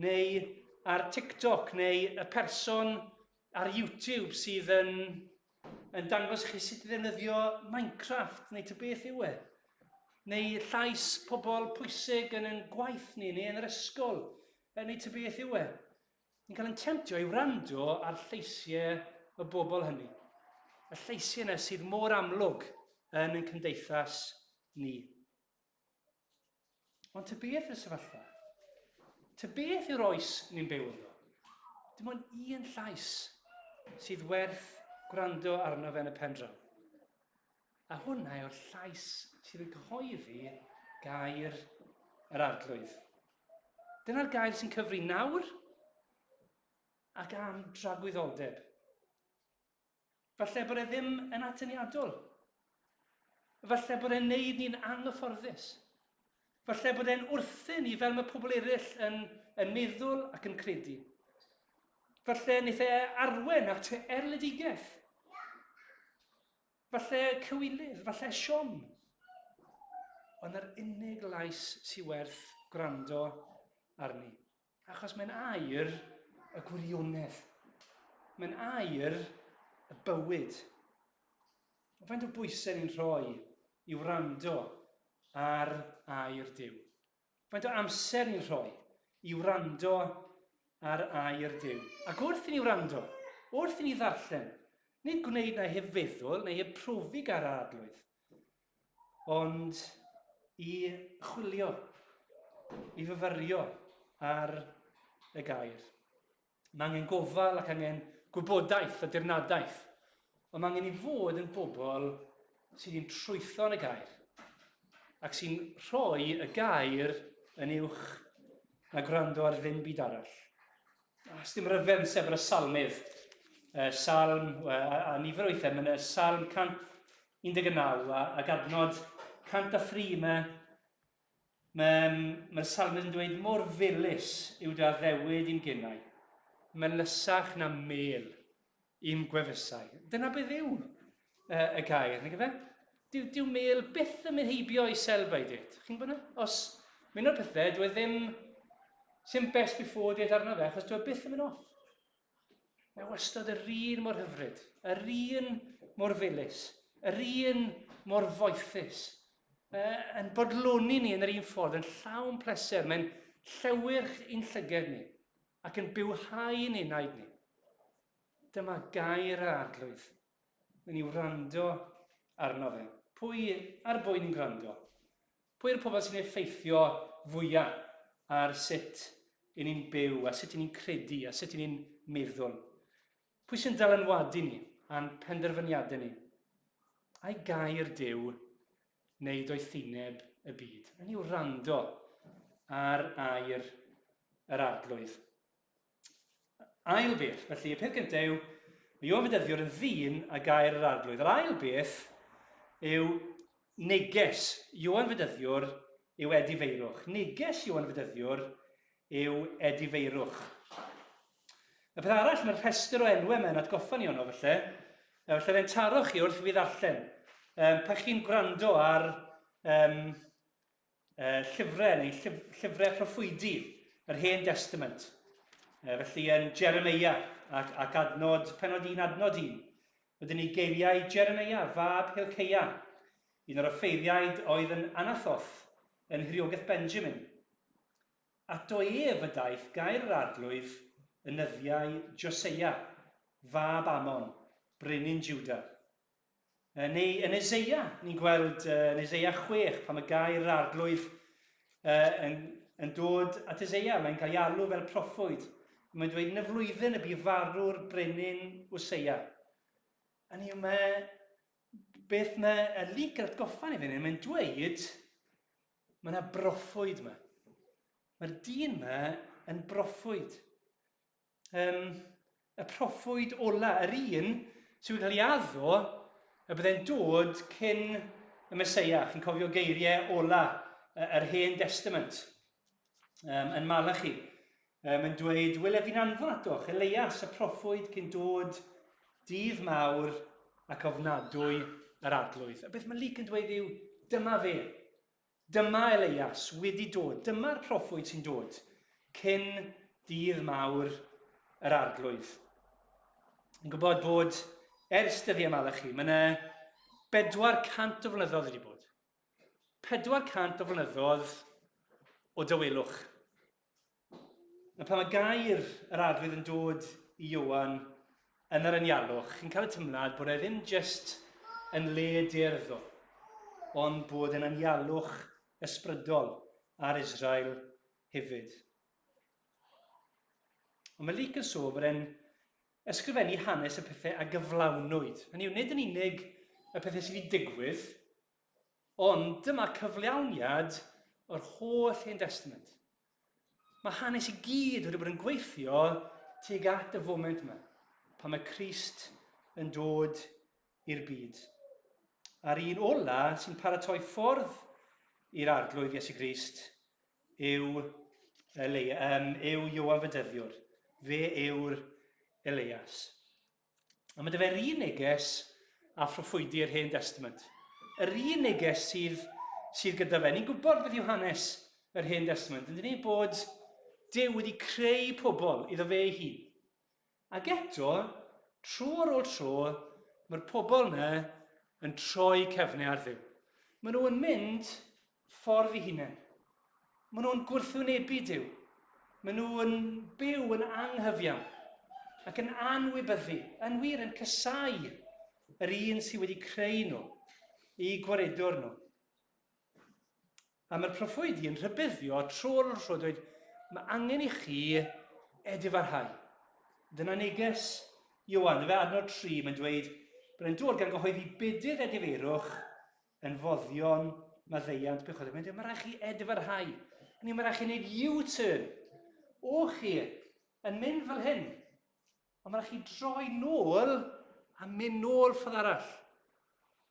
neu ar TikTok, neu y person ar YouTube sydd yn, yn dangos i chi sut i ddefnyddio Minecraft neu ta beth yw e. Neu llais pobl pwysig yn ein gwaith ni neu yn yr ysgol neu ta beth yw e. Ni'n cael ein temtio i wrando ar lleisiau y bobl hynny. Y lleisiau yna sydd mor amlwg yn ein cymdeithas ni. Ond ty beth yw'r sefyllfa? Ty beth yw'r oes ni'n byw ynddo? Dim ond un llais sydd werth gwrando arno fe yn y pen draw. A hwnna yw'r llais sydd yn cyhoeddi gair yr arglwydd. Dyna'r gair sy'n cyfri nawr ac am dragwyddoldeb. Falle bod e ddim yn atyniadol. Falle bod e'n neud ni'n anghyfforddus. Falle bod e'n wrthyn ni fel mae pobl eraill yn, yn meddwl ac yn credu. Falle wnaeth e arwen at erledigaeth. Falle cywilydd, falle siom. Ond yr unig lais sy'n werth gwrando arni. Achos mae'n air y gwirionedd. Mae'n air y bywyd. Faint o bwysau ni'n rhoi i wrando ar air Duw? Faint o amser ni'n rhoi i wrando ar air Duw? Ac wrth i ni wrando, wrth i ni ddarllen, nid gwneud na heb feddwl neu heb profi gair yr arglwydd, ond i chwilio, i fyfyrio ar y gair. Mae angen gofal ac angen gwybodaeth a dirnadaeth, ond mae angen i fod yn bobl sydd yn trwytho yn y gair ac sy'n rhoi y gair yn uwch na gwrando ar ddim byd arall. Os dim rhyfedd yn sef y salmydd, salm, a, a nifer o weithiau, mae'n y salm 119 a, ac adnod 103, mae Mae'r mae salmydd yn dweud, mor felys yw dy addewid i'm genau, melysach na mel i'm gwefusau. Dyna beth yw y gair, nag efe? Dyw, dyw mel byth yn mynd heibio i sell by date. Chi'n gwybod na? Os mynd o'r pethau, dwi e ddim sy'n best before date arno fe, achos dwi e byth yn mynd off. Mae wastad yr un mor hyfryd, yr un mor felys, yr un mor foethus, yn bodloni ni yn yr un ffordd, yn llawn pleser, mae'n llewyrch i'n llyged ni, ac yn bywhau'n enaid ni. Dyma gair yr arglwydd. Mae'n i wrando arno fe. Pwy ar bwy ni'n gwrando? Pwy yw'r pobl sy'n effeithio fwyaf ar sut i ni'n byw, a sut i ni'n credu, a sut i ni'n meddwl? Pwy sy'n dylanwadu ni a'n penderfyniadau ni? Ai gair Duw neu doethineb y byd? Rhaid ni wrando ar air yr arglwydd. Ail beth, felly y peth gyntaf yw, mae Ioan Fedyddiwr yn ddyn a gair yr arglwydd. Yr ail beth yw neges Ioan Fedyddiwr yw edifeirwch. Neges Ioan Fedyddiwr yw edifeirwch. Y peth arall, mae'r rhestr o enwau mae'n atgoffa ni ono felly. Felly fe'n taro chi wrth i fi ddarllen. Um, pa chi'n gwrando ar um, llyfrau neu llyf llyfrau proffwydi yr Hen Testament. Felly yn Jeremia ac, ac adnod, penod 1, adnod 1. Rydyn ni geiriau Jeremia, fab Hilceia, un o'r offeiriaid oedd yn Anathoth yn nhiriogaeth Benjamin. Ato ef y daeth gair yr arglwydd yn nyddiau Joseia, fab Amon, brenin Juda. Neu yn Eseia, ni'n gweld yn Eseia 6, pan mae gair yr arglwydd yn, yn dod at Eseia, mae'n cael ei alw fel proffwyd. Mae'n dweud, yn y flwyddyn y bu farw'r brenin Wseia. A ni, mae Beth mae y Luc yn atgoffa ni fan hyn, mae'n dweud, mae yna broffwyd yma. Mae'r dyn yma yn broffwyd. Um, y proffwyd ola, yr un sydd wedi cael ei addo y byddai'n dod cyn y Meseia. Chi'n cofio geiriau ola yr Hen Testament yn Malachi. Mae'n dweud, Wele fi'n anfon atoch, Elias y proffwyd cyn dod dydd mawr ac ofnadwy yr arglwydd. A beth mae Luc yn dweud yw, dyma fe. Dyma Eleias wedi dod, dyma'r proffwyd sy'n dod cyn dydd mawr yr arglwydd. Yn gwybod bod ers dyddiau Malachi, mae yna 400 o flynyddoedd wedi bod. 400 o flynyddoedd o dawelwch. A pan mae gair yr arglwydd yn dod i Ioan yn yr anialwch, chi'n cael y tymlad bod e ddim jyst yn le dyrdd, ond bod yn anialwch ysbrydol ar Israel hefyd. Ond mae Luc yn sôn bod e'n ysgrifennu hanes y pethau a gyflawnwyd. Hynny yw, nid yn unig y pethau sydd wedi digwydd, Ond dyma cyflawniad o'r holl Hen Testament. Mae hanes i gyd wedi bod yn gweithio tuag at y foment yma, pan mae Crist yn dod i'r byd. A'r un ola sy'n paratoi ffordd i'r arglwydd Iesu Grist yw, Elea, um, yw Ioan Fedyddiwr. Fe yw'r Elias. A mae dy fe'r un neges a phroffwydi'r Hen Testament. Yr un neges sydd, sydd gyda fe. Ni'n gwybod beth yw hanes yr Hen Testament. Yn dyn ni bod Duw wedi creu pobl iddo fe ei hun. Ac eto, tro ar ôl tro, mae'r pobl yna yn troi cefnau ar Dduw. Maen nhw yn mynd ffordd i hunain. Maen nhw'n gwrthwynebu Duw. Maen nhw'n byw yn anghyfiawn ac yn anwybyddu, yn wir yn casau yr un sydd wedi creu nhw, i gwaredwr nhw. A mae'r proffwydi yn rhybuddio tro ar ôl tro dweud, mae angen i chi edifarhau. Dyna neges Ioan, fe adnod 3, mae'n dweud bod e'n dod gan gyhoeddi bedydd edifeirwch yn foddion maddeuant pechodau. Mae'n dweud, mae rhaid chi edfarhau. Hynny, mae rhaid chi wneud U-turn. O chi yn mynd fel hyn. Ond mae rhaid chi droi nôl a mynd nôl ffordd arall.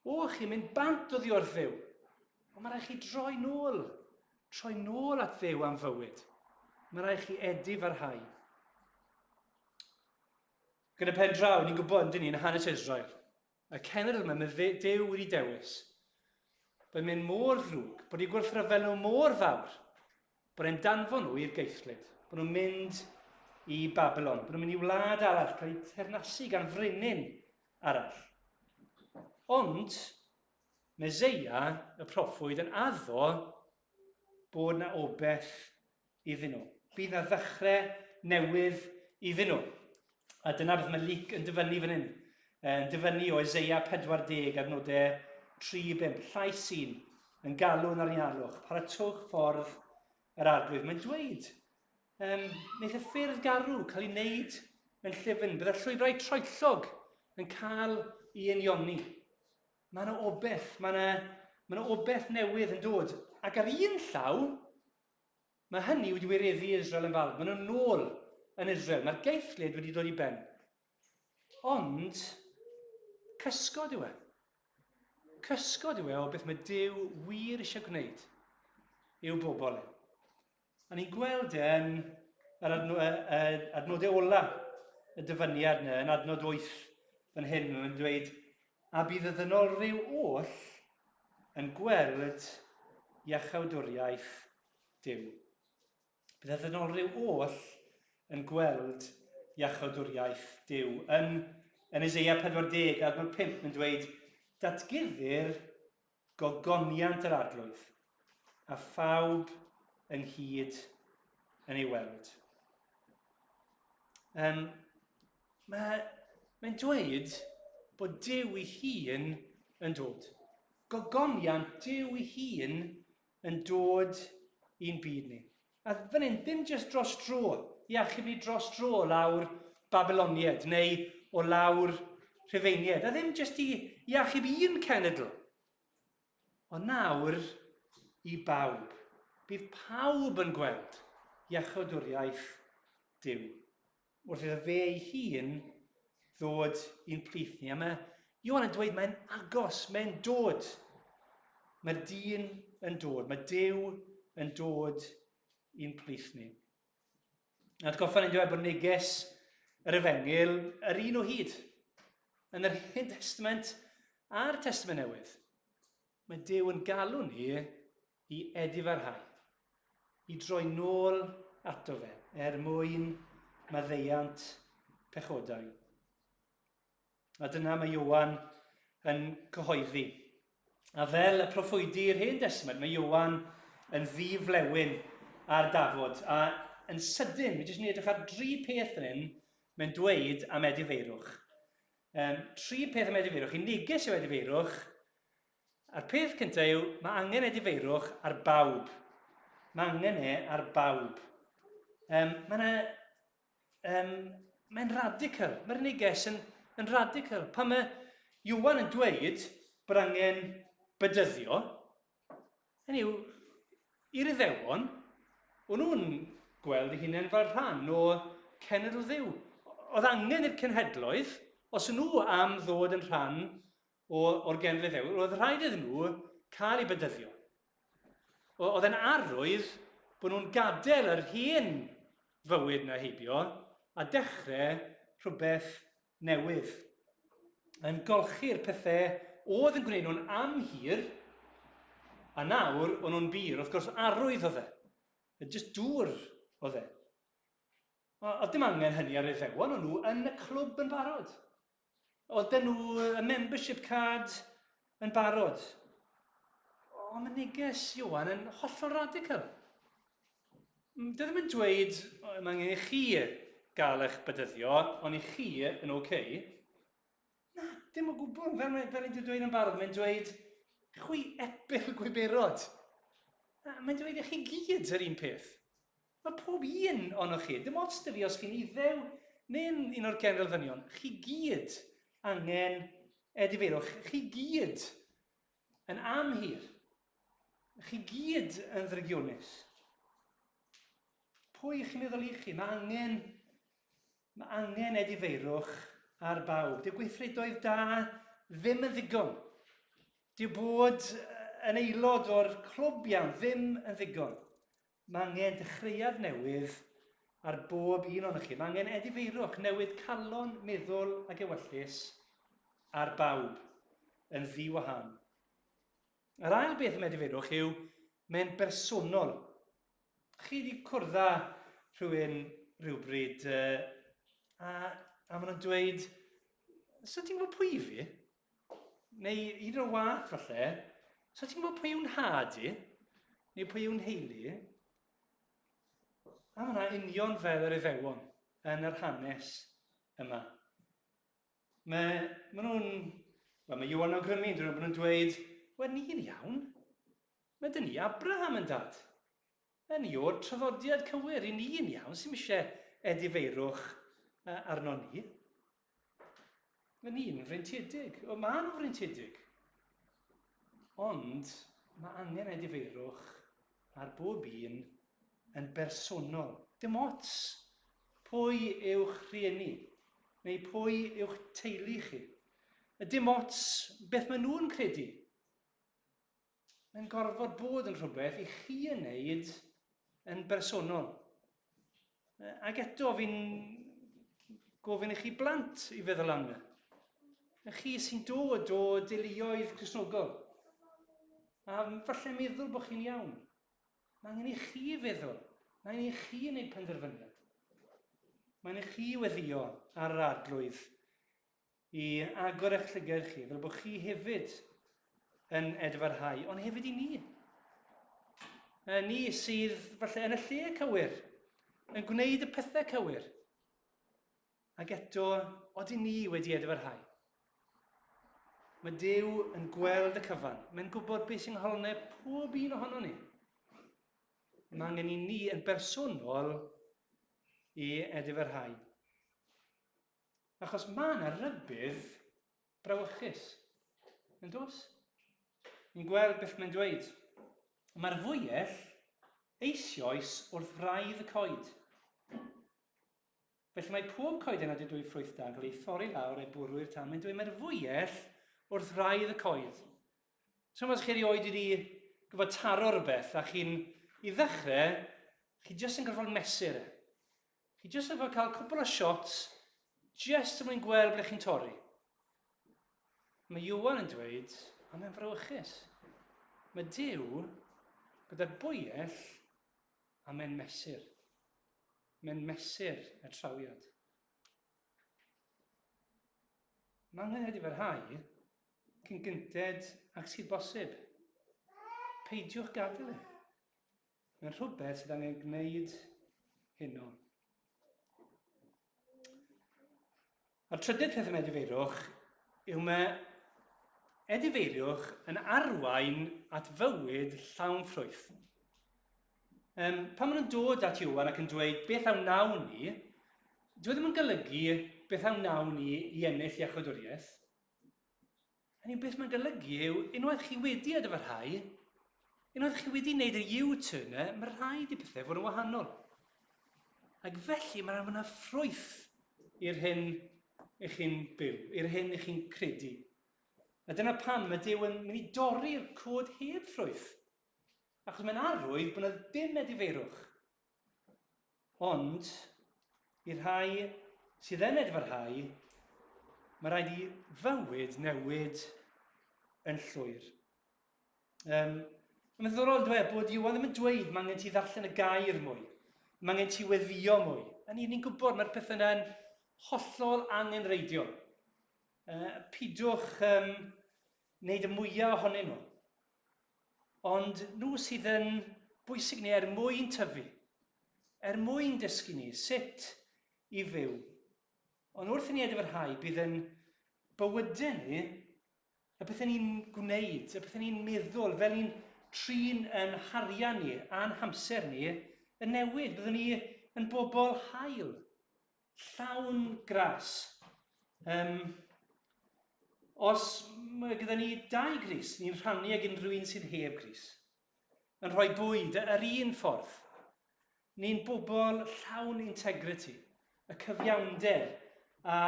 O chi mynd bant oddi wrth Dduw. Ond mae rhaid chi droi nôl. Troi nôl at Dduw am fywyd. Mae rhaid chi edifarhau. Gyda pen draw, ni'n gwybod, yn dyn ni, yn hanes Israel, Y cenedl yma, mae Duw wedi dewis. Mae'n mynd mor ddrwg, bod eu gwrthryfel nhw mor fawr, bod e'n danfon nhw i'r geithlid, bod nhw'n mynd i Babylon, bod nhw'n mynd i wlad arall, cael eu teyrnasu gan frenin arall. Ond, Meseia, y proffwyd, yn addo bod na obeth iddyn nhw. Bydd na ddechrau newydd iddyn nhw. A dyna beth mae Luc yn dyfynnu fan hyn. Yn dyfynnu o Eseia 40 adnodau 3-5. Llais sy'n yn galw yn arialwch. Paratowch ffordd yr arglwydd. Mae'n dweud, um, wneith y ffyrdd garw cael ei wneud yn llyfn. Bydd y llwybrau troellog yn cael ei unioni. Mae yna obeth, mae yna, mae yna obeth newydd yn dod. Ac ar un llaw, Mae hynny wedi wireddu Israel yn barod. Maen nhw'n nôl yn Israel. Mae'r geithlid wedi dod i ben. Ond, cysgod yw e. Cysgod yw e o beth mae Duw wir eisiau gwneud i'w bobl e. A ni'n gweld e yn yr adnodau ola y dyfyniad yna, yn adnod 8 fan hyn, mae'n dweud, a bydd y ddynolryw oll yn gweld iachawdwriaeth Duw. Bydd y ddynolryw oll yn gweld iachawdwriaeth Duw. Yn, yn Eseia 40, adnod 5, mae'n dweud, datguddir gogoniant yr arglwydd, a phawb ynghyd yn ei weld. Um, mae, mae'n dweud bod Duw ei hun yn dod. Gogoniant Duw ei hun yn dod i'n byd ni. A fan hyn, dim jyst dros dro, i achub ni dros dro o lawr Babyloniaid neu o lawr Rhufeiniaid, a ddim jyst i, i achub un cenedl, ond nawr i bawb. Bydd pawb yn gweld iachawdwriaeth Duw. Wrth iddo fe ei hun ddod i'n plith ni. A mae Ioan yn dweud mae'n agos, mae'n dod. Mae'r dyn yn dod, mae Duw yn dod i'n plith ni. Atgoffa ni'n dweud bod neges yr efengyl yr un o hyd. Yn yr Hen Testament a'r Testament Newydd. Mae Duw yn galw ni i edifarhau, i droi nôl ato fe, er mwyn maddeuant pechodau. A dyna mae Ioan yn cyhoeddi. A fel y proffwydi i'r Hen Destament, mae Ioan yn ddi-flewyn ar dafod. A yn sydyn, mi jyst yn edrych ar dri peth fan hyn, mae'n dweud am edifeirwch. Um, tri peth am edifeirwch. Un neges yw edifeirwch, a'r peth cyntaf yw, mae angen edifeirwch ar bawb. Mae angen e ar bawb. Um, mae yna Um, mae'n radical. Mae'r neges yn, yn radical. Pan mae Iwan yn dweud bod angen bydyddio, hynny yw, i'r Iddewon, o'n nhw'n gweld eu hunain fel rhan o cenedl Dduw. Oedd angen i'r cenhedloedd, os o'n nhw am ddod yn rhan o, o'r genedl Iddew, roedd rhaid iddyn nhw cael eu bedyddio. Oedd e'n arwydd bod nhw'n gadael yr hen fywyd na heibio a dechrau rhywbeth newydd. Yn golchi'r pethau oedd yn gwneud nhw'n amhur, a nawr o'n nhw'n bur. Wrth gwrs, arwydd oedd e. Just dŵr oedd e. Oedd dim angen hynny ar Iddewon, o'n nhw yn y clwb yn barod. Oedd dyn nhw y membership card yn barod. O, mae neges Ioan yn hollol radical. Dwi ddim yn dweud, mae angen i chi gael eich bydyddio, ond i chi yn oce. Okay. Na, dim o gwbl. Fel, fel ni'n dweud yn barod, mae'n dweud, chwi epil gwyberod. Mae'n dweud i chi gyd yr un peth. Mae pob un ohonoch chi, dim ots 'da fi os chi'n Iddew neu'n un o'r genedl ddynion, chi gyd angen edifeirwch, chi gyd yn amhur, chi gyd yn ddrygionus. Pwy chi'n meddwl i chi? Mae angen, mae angen edifeirwch ar bawb. Dyw gweithredoedd da ddim yn ddigon. Dyw bod yn aelod o'r clwb iawn ddim yn ddigon. Mae angen dechreuad newydd ar bob un ohonoch chi. Mae angen edifeirwch, newid calon, meddwl ac ewyllys ar bawb yn ddi-wahân. Yr ail beth am edifeirwch yw mae'n bersonol. Chi wedi cwrdd â rhywun rhywbryd uh, a, a maen nhw'n dweud, so ti'n gwybod pwy fi? Neu un o'r wath falle, so ti'n gwybod pwy yw'n nhad i? Neu pwy yw'n nheulu? A mae yna union fel yr Iddewon yn yr hanes yma. Mae, mae nhw'n... Wel, mae Iwan awgrymu, dyn nhw'n dweud, wel, ni'n iawn. Mae dyn ni Abraham yn dad. Yn ni o'r traddodiad cywir, i ni'n iawn, sy'n eisiau edifeirwch arno ni. Mae ni'n freintiedig. O, maen nhw'n freintiedig. Ond mae angen edifeirwch ar bob un yn bersonol. Dim ots pwy yw'ch rhieni neu pwy yw'ch teulu chi. Dim ots beth maen nhw'n credu. Mae'n gorfod bod yn rhywbeth i chi yn wneud yn bersonol. Ac eto, fi'n gofyn i chi blant i feddwl am yna. Chi sy'n dod o deuluoedd Cristnogol. A falle meddwl bod chi'n iawn. Mae angen i chi feddwl. Mae angen i chi wneud penderfyniad. Mae angen i chi weddio ar yr arglwydd i agor eich llygaid chi, fel bod chi hefyd yn edfarhau, ond hefyd i ni. Ni sydd falle yn y lle cywir, yn gwneud y pethau cywir, ac eto, odyn ni wedi edfarhau. Mae Duw yn gweld y cyfan. Mae'n gwybod beth sy'n ngholnau pob un ohono ni. Mae angen i ni yn bersonol i edifyrhau. Achos mae yna rybudd brawychus. Yn dos? Ni'n gweld beth mae'n dweud. Mae'r fwyell eisioes wrth wraidd y coed. Felly mae pob coeden nad yw dwy ffrwyth da yn cael ei thorri lawr a'i bwrw i'r tân. Mae'n dweud mae'r fwyell wrth wraidd y coed. So os chi erioed wedi gyfod taro rhywbeth a chi'n, i ddechrau, chi jyst yn gorfod mesur e. Chi jyst yn gorfod cael cwpl o shots jyst er mwyn gweld ble chi'n torri. Mae Iwan yn dweud, a mae'n frawychus. Mae Duw gyda'r bwyell a mae'n mesur. Mae'n mesur y trawiad. Mae angen edifarhau cyn gynted ag sydd bosib. Peidiwch gadael e. Mae'n rhywbeth sydd angen gwneud heno. A'r trydydd peth am edifeirwch yw mae edifeiriwch yn arwain at fywyd llawn ffrwyth. Pan maen nhw'n dod at Iwan ac yn dweud beth a wnawn ni, dwi e ddim yn golygu beth a wnawn ni i ennill iachawdwriaeth. Hynny yw, beth mae'n golygu yw, unwaith chi wedi edifyrhau, unwaith chi wedi wneud y U-turn e, mae rhaid i pethau fod yn wahanol. Ac felly mae'n rhaid bod yna ffrwyth i'r hyn i chi'n byw, i'r hyn i chi'n credu. A dyna pam mae Duw yn mynd i dorri'r cod heb ffrwyth. Achos mae'n arwydd bod yna ddim edifeirwch. Ond, i'r rhai sydd yn edfarhau, mae rhaid i fywyd newid yn llwyr. Mae'n ddiddorol dwe bod Iwan ddim yn dweud mae angen ti ddarllen y gair mwy, mae angen ti weddio mwy. A ni'n ni gwybod mae'r pethau yna'n hollol angenreidiol. Pidwch wneud y mwyaf ohonyn nhw. Ond nhw sydd yn bwysig ni er mwyn tyfu, er mwyn dysgu ni sut i fyw. Ond wrth i ni edifyrhau, bydd yn bywydau ni, y pethau ni'n gwneud, y pethau ni'n meddwl, fel ni'n trin yn harian ni a'n hamser ni, yn newid. Byddwn ni yn bobl hael. Llawn gras. Um, os mae gyda ni dau gris, ni'n rhannu ag unrhyw un sydd heb gris. Yn rhoi bwyd yr un ffordd. Ni'n bobl llawn integrity, y cyfiawnder a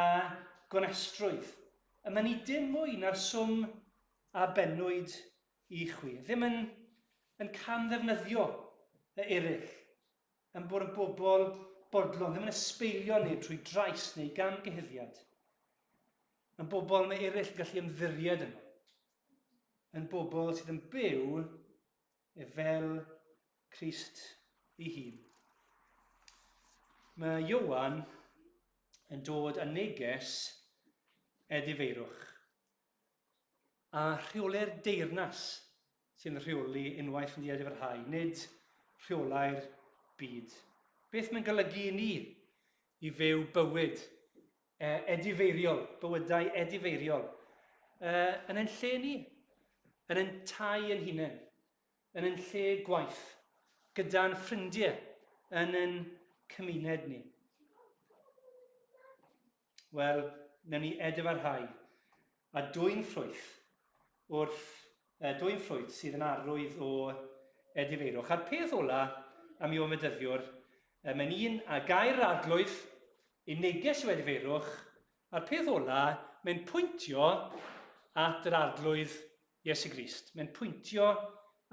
gonestrwydd. Y mae ni dim mwy na'r swm a bennwyd i chwi. Ddim yn, yn cam ddefnyddio y eraill. yn bod yn bobl bodlon, ddim yn ysbeilio neb trwy drais neu gamgyhuddiad. Yn bobl mae eraill yn gallu ymddiried yno. Yn bobl sydd yn byw e fel Crist ei hun. Mae Iowan yn dod â neges edifeirwch a rheolau'r deyrnas sy'n rheoli unwaith yn diedifyrhau, nid rheolau'r byd. Beth mae'n golygu i ni i fyw bywyd edifeiriol, bywydau edifeiriol, yn ein lle ni, yn ein tai ein hunain, yn ein lle gwaith, gyda'n ffrindiau, yn ein cymuned ni. Wel, newn ni edifarhau a dwyn ffrwyth wrth dwyn ffrwyth sydd yn arwydd o edifeirwch. A'r peth ola am Ioan Fedyddiwr, mae'n un a gair yr arglwydd, ei neges yw edifeirwch, a'r peth ola, mae'n pwyntio at yr arglwydd Iesu Grist. Mae'n pwyntio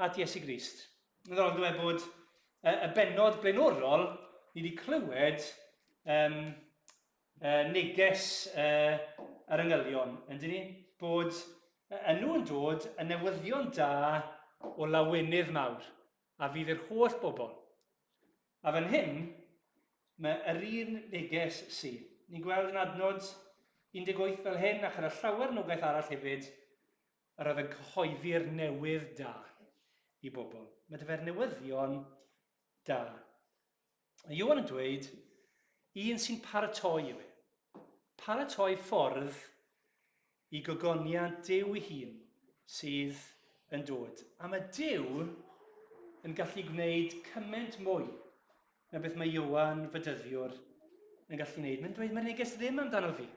at Iesu Grist. Yn ddiddorol dweud bod y bennod blaenorol, ni wedi clywed neges yr angylion, yn dyn ni? Bod yn nhw yn dod yn newyddion da o lawenydd mawr, a fydd i'r holl bobl. A fan hyn, mae yr un neges sy. Ni'n gweld yn adnod 18 fel hyn, a chyda llawer nogaeth arall hefyd, yr oedd yn cyhoeddi'r newydd da i bobl. Mae dy fe'r newyddion da. A Ioan yn dweud, un sy'n paratoi yw e. Paratoi ffordd i gogoniant Duw ei hun sydd yn dod. A mae Duw yn gallu gwneud cymaint mwy na beth mae Ioan Fedyddiwr yn gallu gwneud. Mae'n dweud, mae'r neges ddim amdano fi.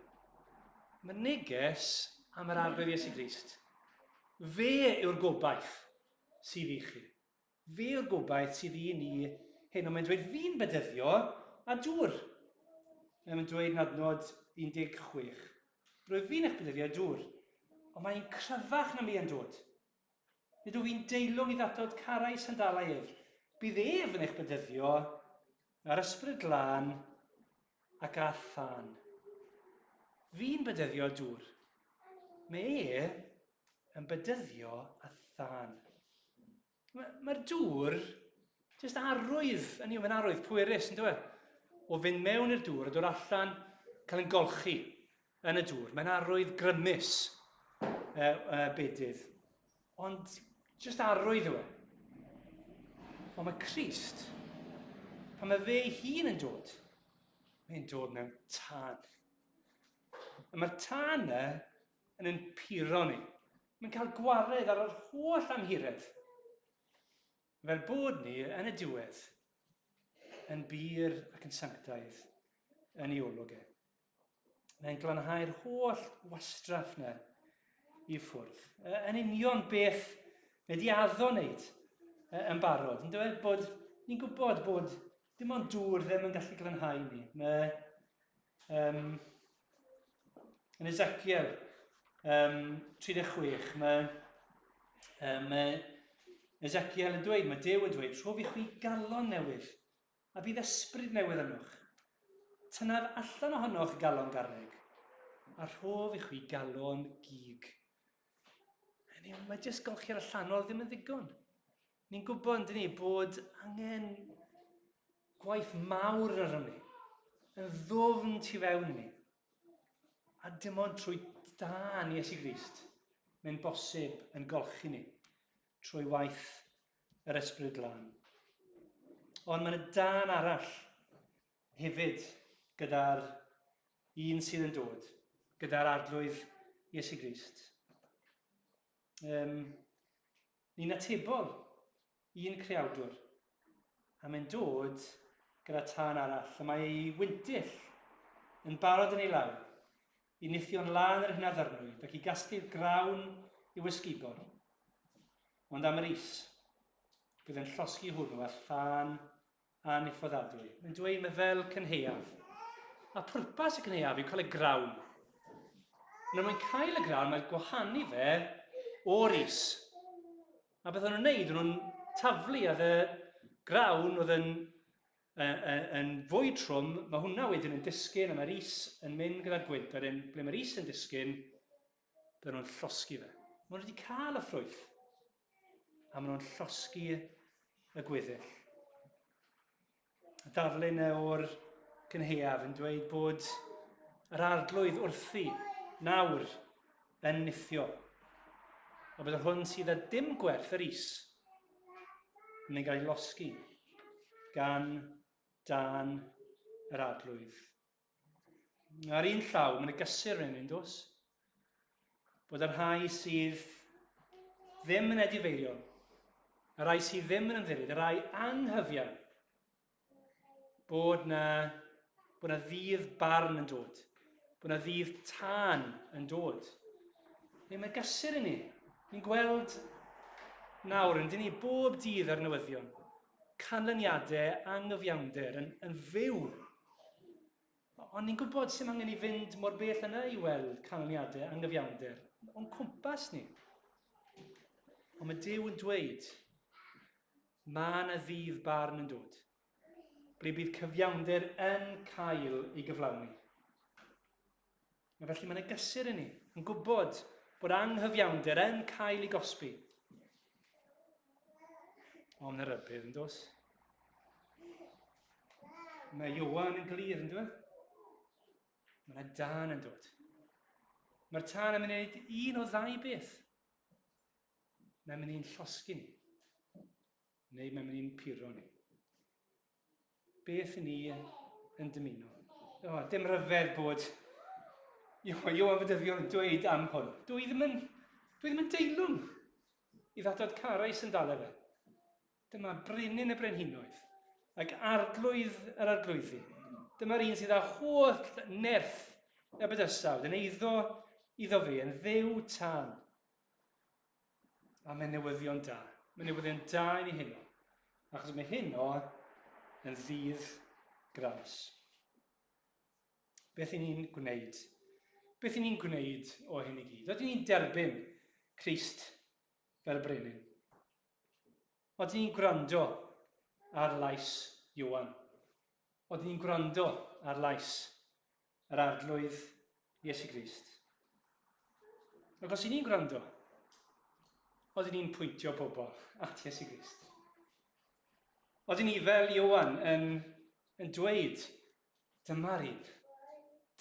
Mae'r neges am yr Arglwydd Iesu Grist. Fe yw'r gobaith sydd i chi. Fe yw'r gobaith sydd i ni hyn. Ond mae'n dweud, fi'n bedyddio a dŵr. Mae'n dweud yn adnod 16. Rwyf fi'n eich bedyddio â dŵr, ond mae'n cryfach na mi yn dod. Nid wyf fi'n deilwng i ddatod carau sandalau ef. Bydd ef yn eich bedyddio â'r Ysbryd Glân ac â thân. Fi'n bedyddio â dŵr. Mae e yn bedyddio â thân. Mae'r ma dŵr jyst arwydd, yn yw, mae'n arwydd pwerus, yn dweud? O fynd mewn i'r dŵr a dod allan, cael yn golchi yn y dŵr. Mae'n arwydd grymus bedydd. Ond jyst arwydd yw e. Ond mae Crist, pan mae fe ei hun yn dod, mae'n dod mewn tân. A mae'r tân yna yn ein puro ni. Mae'n cael gwared ar yr holl amhuredd. Fel bod ni, yn y diwedd, yn bur ac yn sanctaidd yn ei olwg e. Mae'n glanhau'r holl wastraff na i ffwrdd. Yn union beth mae di addo wneud yn barod. Yn dweud bod ni'n gwybod bod dim ond dŵr ddim yn gallu glanhau ni. Mae um, yn Ezekiel um, 36, mae, um, mae Ezekiel yn dweud, mae Duw yn dweud, rhof i chwi galon newydd A bydd ysbryd newydd ynoch. Tynnaf allan ohonoch galon garreg, a rhof i chwi galon gig. Hynny yw, mae jyst golchi'r allanol ddim yn ddigon. Ni'n gwybod, yn ni, bod angen gwaith mawr ar ni, yn ddwfn tu fewn i ni. A dim ond trwy dân Iesu Grist, mae'n bosib yn golchi ni trwy waith yr Ysbryd Glân. Ond mae yna dân arall hefyd gyda'r un sydd yn dod, gyda'r Arglwydd Iesu Grist. Um, ni'n atebol un creawdwr, a mae'n dod gyda tân arall, a mae ei wyntyll yn barod yn ei law i nithio'n lân yr hyn a ddyrnwyd ac i gasglu'r grawn i'w ysgubor. Ond am yr is, bydd yn llosgi hwnnw â thân aniffodadwy. Mae'n dweud mae fel cynhaeaf. A pwrpas y cynhaeaf yw cael y grawn. Nawr mae'n cael y grawn, mae'n gwahanu fe o'r is. A beth o'n nhw'n neud, o'n nhw'n taflu ar y grawn oedd yn, yn fwy trwm, mae hwnna wedyn yn disgyn a mae'r is yn mynd gyda'r gwynt. A wedyn, ble mae'r is yn disgyn, bydden nhw'n llosgi fe. Maen nhw wedi cael y ffrwyth, a maen nhw'n llosgi y gweddill. Y darlun e o'r cynhaeaf yn dweud bod yr arglwydd wrthi nawr yn nithio. A bod yr hwn sydd â dim gwerth yr is yn ei gael ei losgi gan dan yr arglwydd. Ar un llaw, mae'n gysur yn hyn, dos? Bod y rhai sydd ddim yn edifeirion, y rhai sydd ddim yn ymddiried, y rhai anghyfiawn, bod na, bod na ddydd barn yn dod, bod na ddydd tân yn dod. Neu mae gysur i ni. Ni'n gweld nawr, yn dyn ni bob dydd ar newyddion, canlyniadau anghyfiawnder yn, yn fyw. Ond ni'n gwybod sy'n angen i fynd mor bell yna i weld canlyniadau anghyfiawnder o'n cwmpas ni. Ond mae Duw yn dweud, mae yna ddydd barn yn dod, ble bydd cyfiawnder yn cael ei gyflawni. A felly mae'n gysur i ni, yn gwybod bod anghyfiawnder yn cael ei gosbi. Ond mae'n rybudd, yn dos? Mae Iowan yn glir, yn dweud? Mae yna dân yn dod. Mae'r tân yn mynd i wneud un o ddau beth. Mae'n mynd i'n llosgi ni, neu mae'n mynd i'n puro ni. Beth ni yn dymuno? O, dim rhyfedd bod Ioan Fedyddiol yn dweud am hwn. Dwi ddim yn, dwi ddim yn deilwng i ddadod carais yn dal fe. Dyma brenin y brenhinoedd ac arglwydd yr arglwyddi. Dyma'r un sydd â holl nerth y bydysawd yn eiddo iddo fe yn ddew tân. A mae'n newyddion da. Mae'n newyddion da i ni heno. Achos mae heno yn ddydd gras. Beth i ni'n gwneud? Beth i ni'n gwneud o hyn i gyd? Ydyn ni'n derbyn Crist fel brenin? Ydyn ni'n gwrando ar lais Ioan? Ydyn ni'n gwrando ar lais yr Arglwydd Iesu Grist? Ac os i ni'n gwrando, oedden ni'n pwyntio pobl at Iesu Grist? Oedden ni fel Ioan yn, yn dweud, dyma'r un.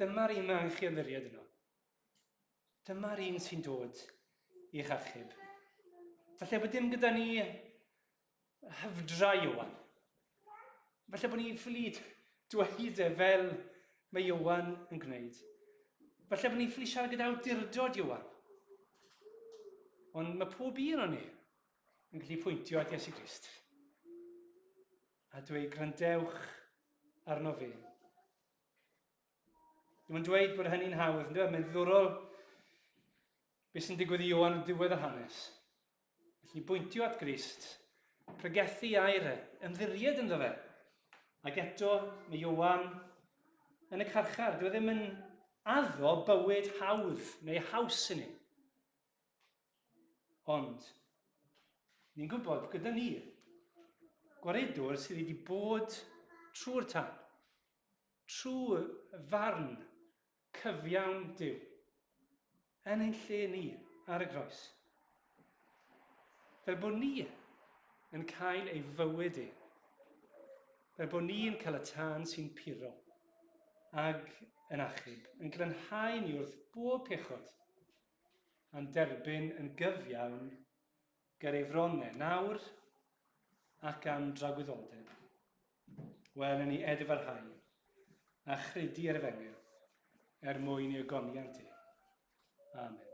Dyma'r un mae chi ymddiried yno. Dyma'r un sy'n dod i'ch achub. Falle bod dim gyda ni hyfdra Ioan. Falle bod ni'n ffili dweud e fel mae Ioan yn gwneud. Falle bod ni'n ffili siarad gyda awdurdod Ioan. Ond mae pob un o'n ni yn gallu pwyntio at Iesu Grist. A dweud, gwrandewch arno fe. Dwi'n dweud bod hynny'n hawdd, ynddo? E? Mae'n ddiddorol beth sy'n digwydd i Ioan yn diwedd yr hanes. Felly bwyntio at Grist, pregethu air e, ymddiried ynddo fe. Ac eto, mae Ioan yn y carchar. Dyw e ddim yn addo bywyd hawdd neu haws i ni. Ond, ni'n gwybod gyda ni gwaredwr sydd wedi bod trwy'r tân, trwy farn cyfiawn Duw yn ein lle ni ar y groes. Fel bod ni yn cael ei fywyd e. Fel bod ni'n cael y tân sy'n puro ag yn achub, yn glanhau ni wrth bob pechod a'n derbyn yn gyfiawn ger ei fronnau nawr ac am dragwyddoldeb. Wel, yn ei edifarhau a chredu yr efengyl er mwyn ei ogoniant e. Amen.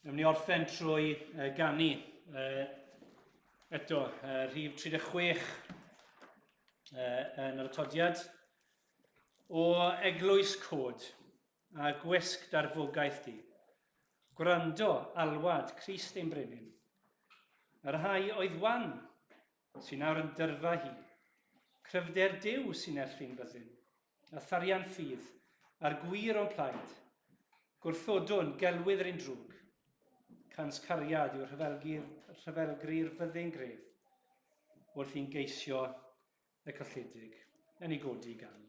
Nawn ni orffen trwy ganu eto rhif 36 yn yr atodiad o Eglwys Cod a gwisg darfogaeth di. Gwrando alwad Crist ein Brenin. Y rhai oedd wan, sy'n awr yn dyrfa hi. Cryfder Duw sy'n erlyn byddin, a tharian ffydd, a'r gwir o'n plaid. Gwrthodwn gelwydd yr un drwg. Cans cariad yw'r rhyfelgri'r fyddin gref, wrth i'n geisio y colledig yn ei godi gan.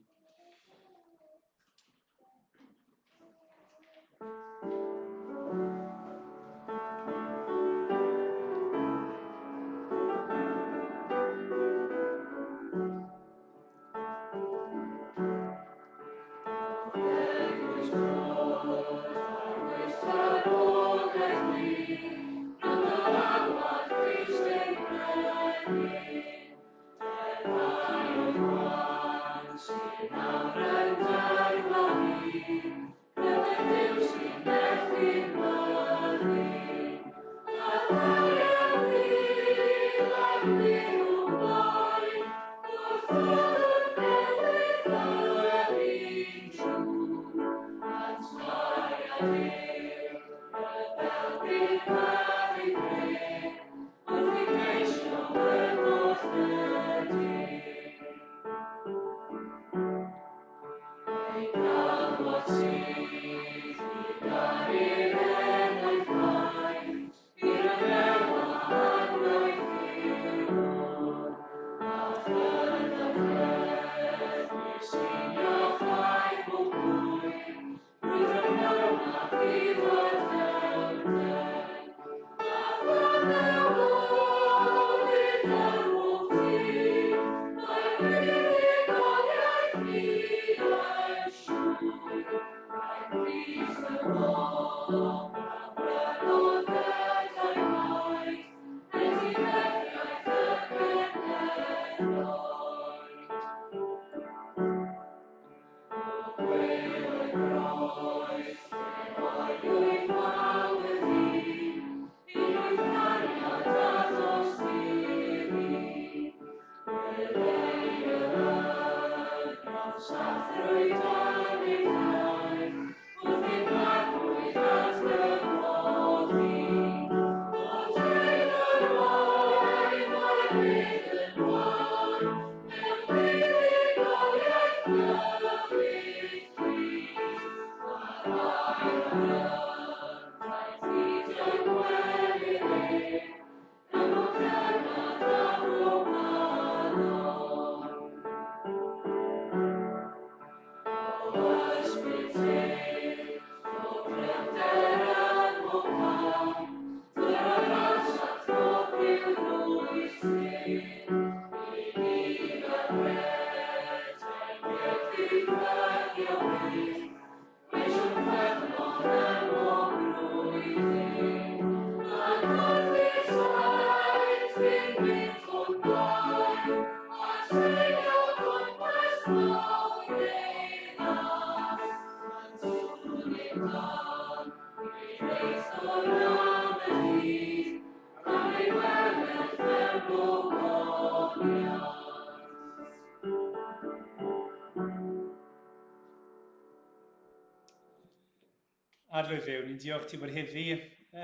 Arglwydd Dduw, ni'n diolch ti bod heddi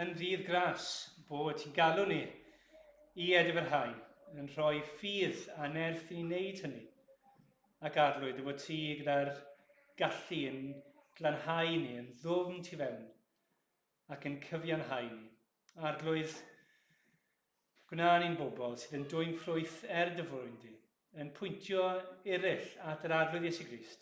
yn ddydd gras, bod ti'n galw ni i edifyrhau, yn rhoi ffydd a nerth i ni wneud hynny. Ac Arglwydd, dy fod ti gyda'r gallu yn glanhau ni, yn ddwfn tu fewn, ac yn cyfiawnhau ni. Arglwydd, gwna ni'n bobl sydd yn dwyn ffrwyth er dy fwrn di, yn pwyntio eraill at yr Arglwydd Iesu Grist.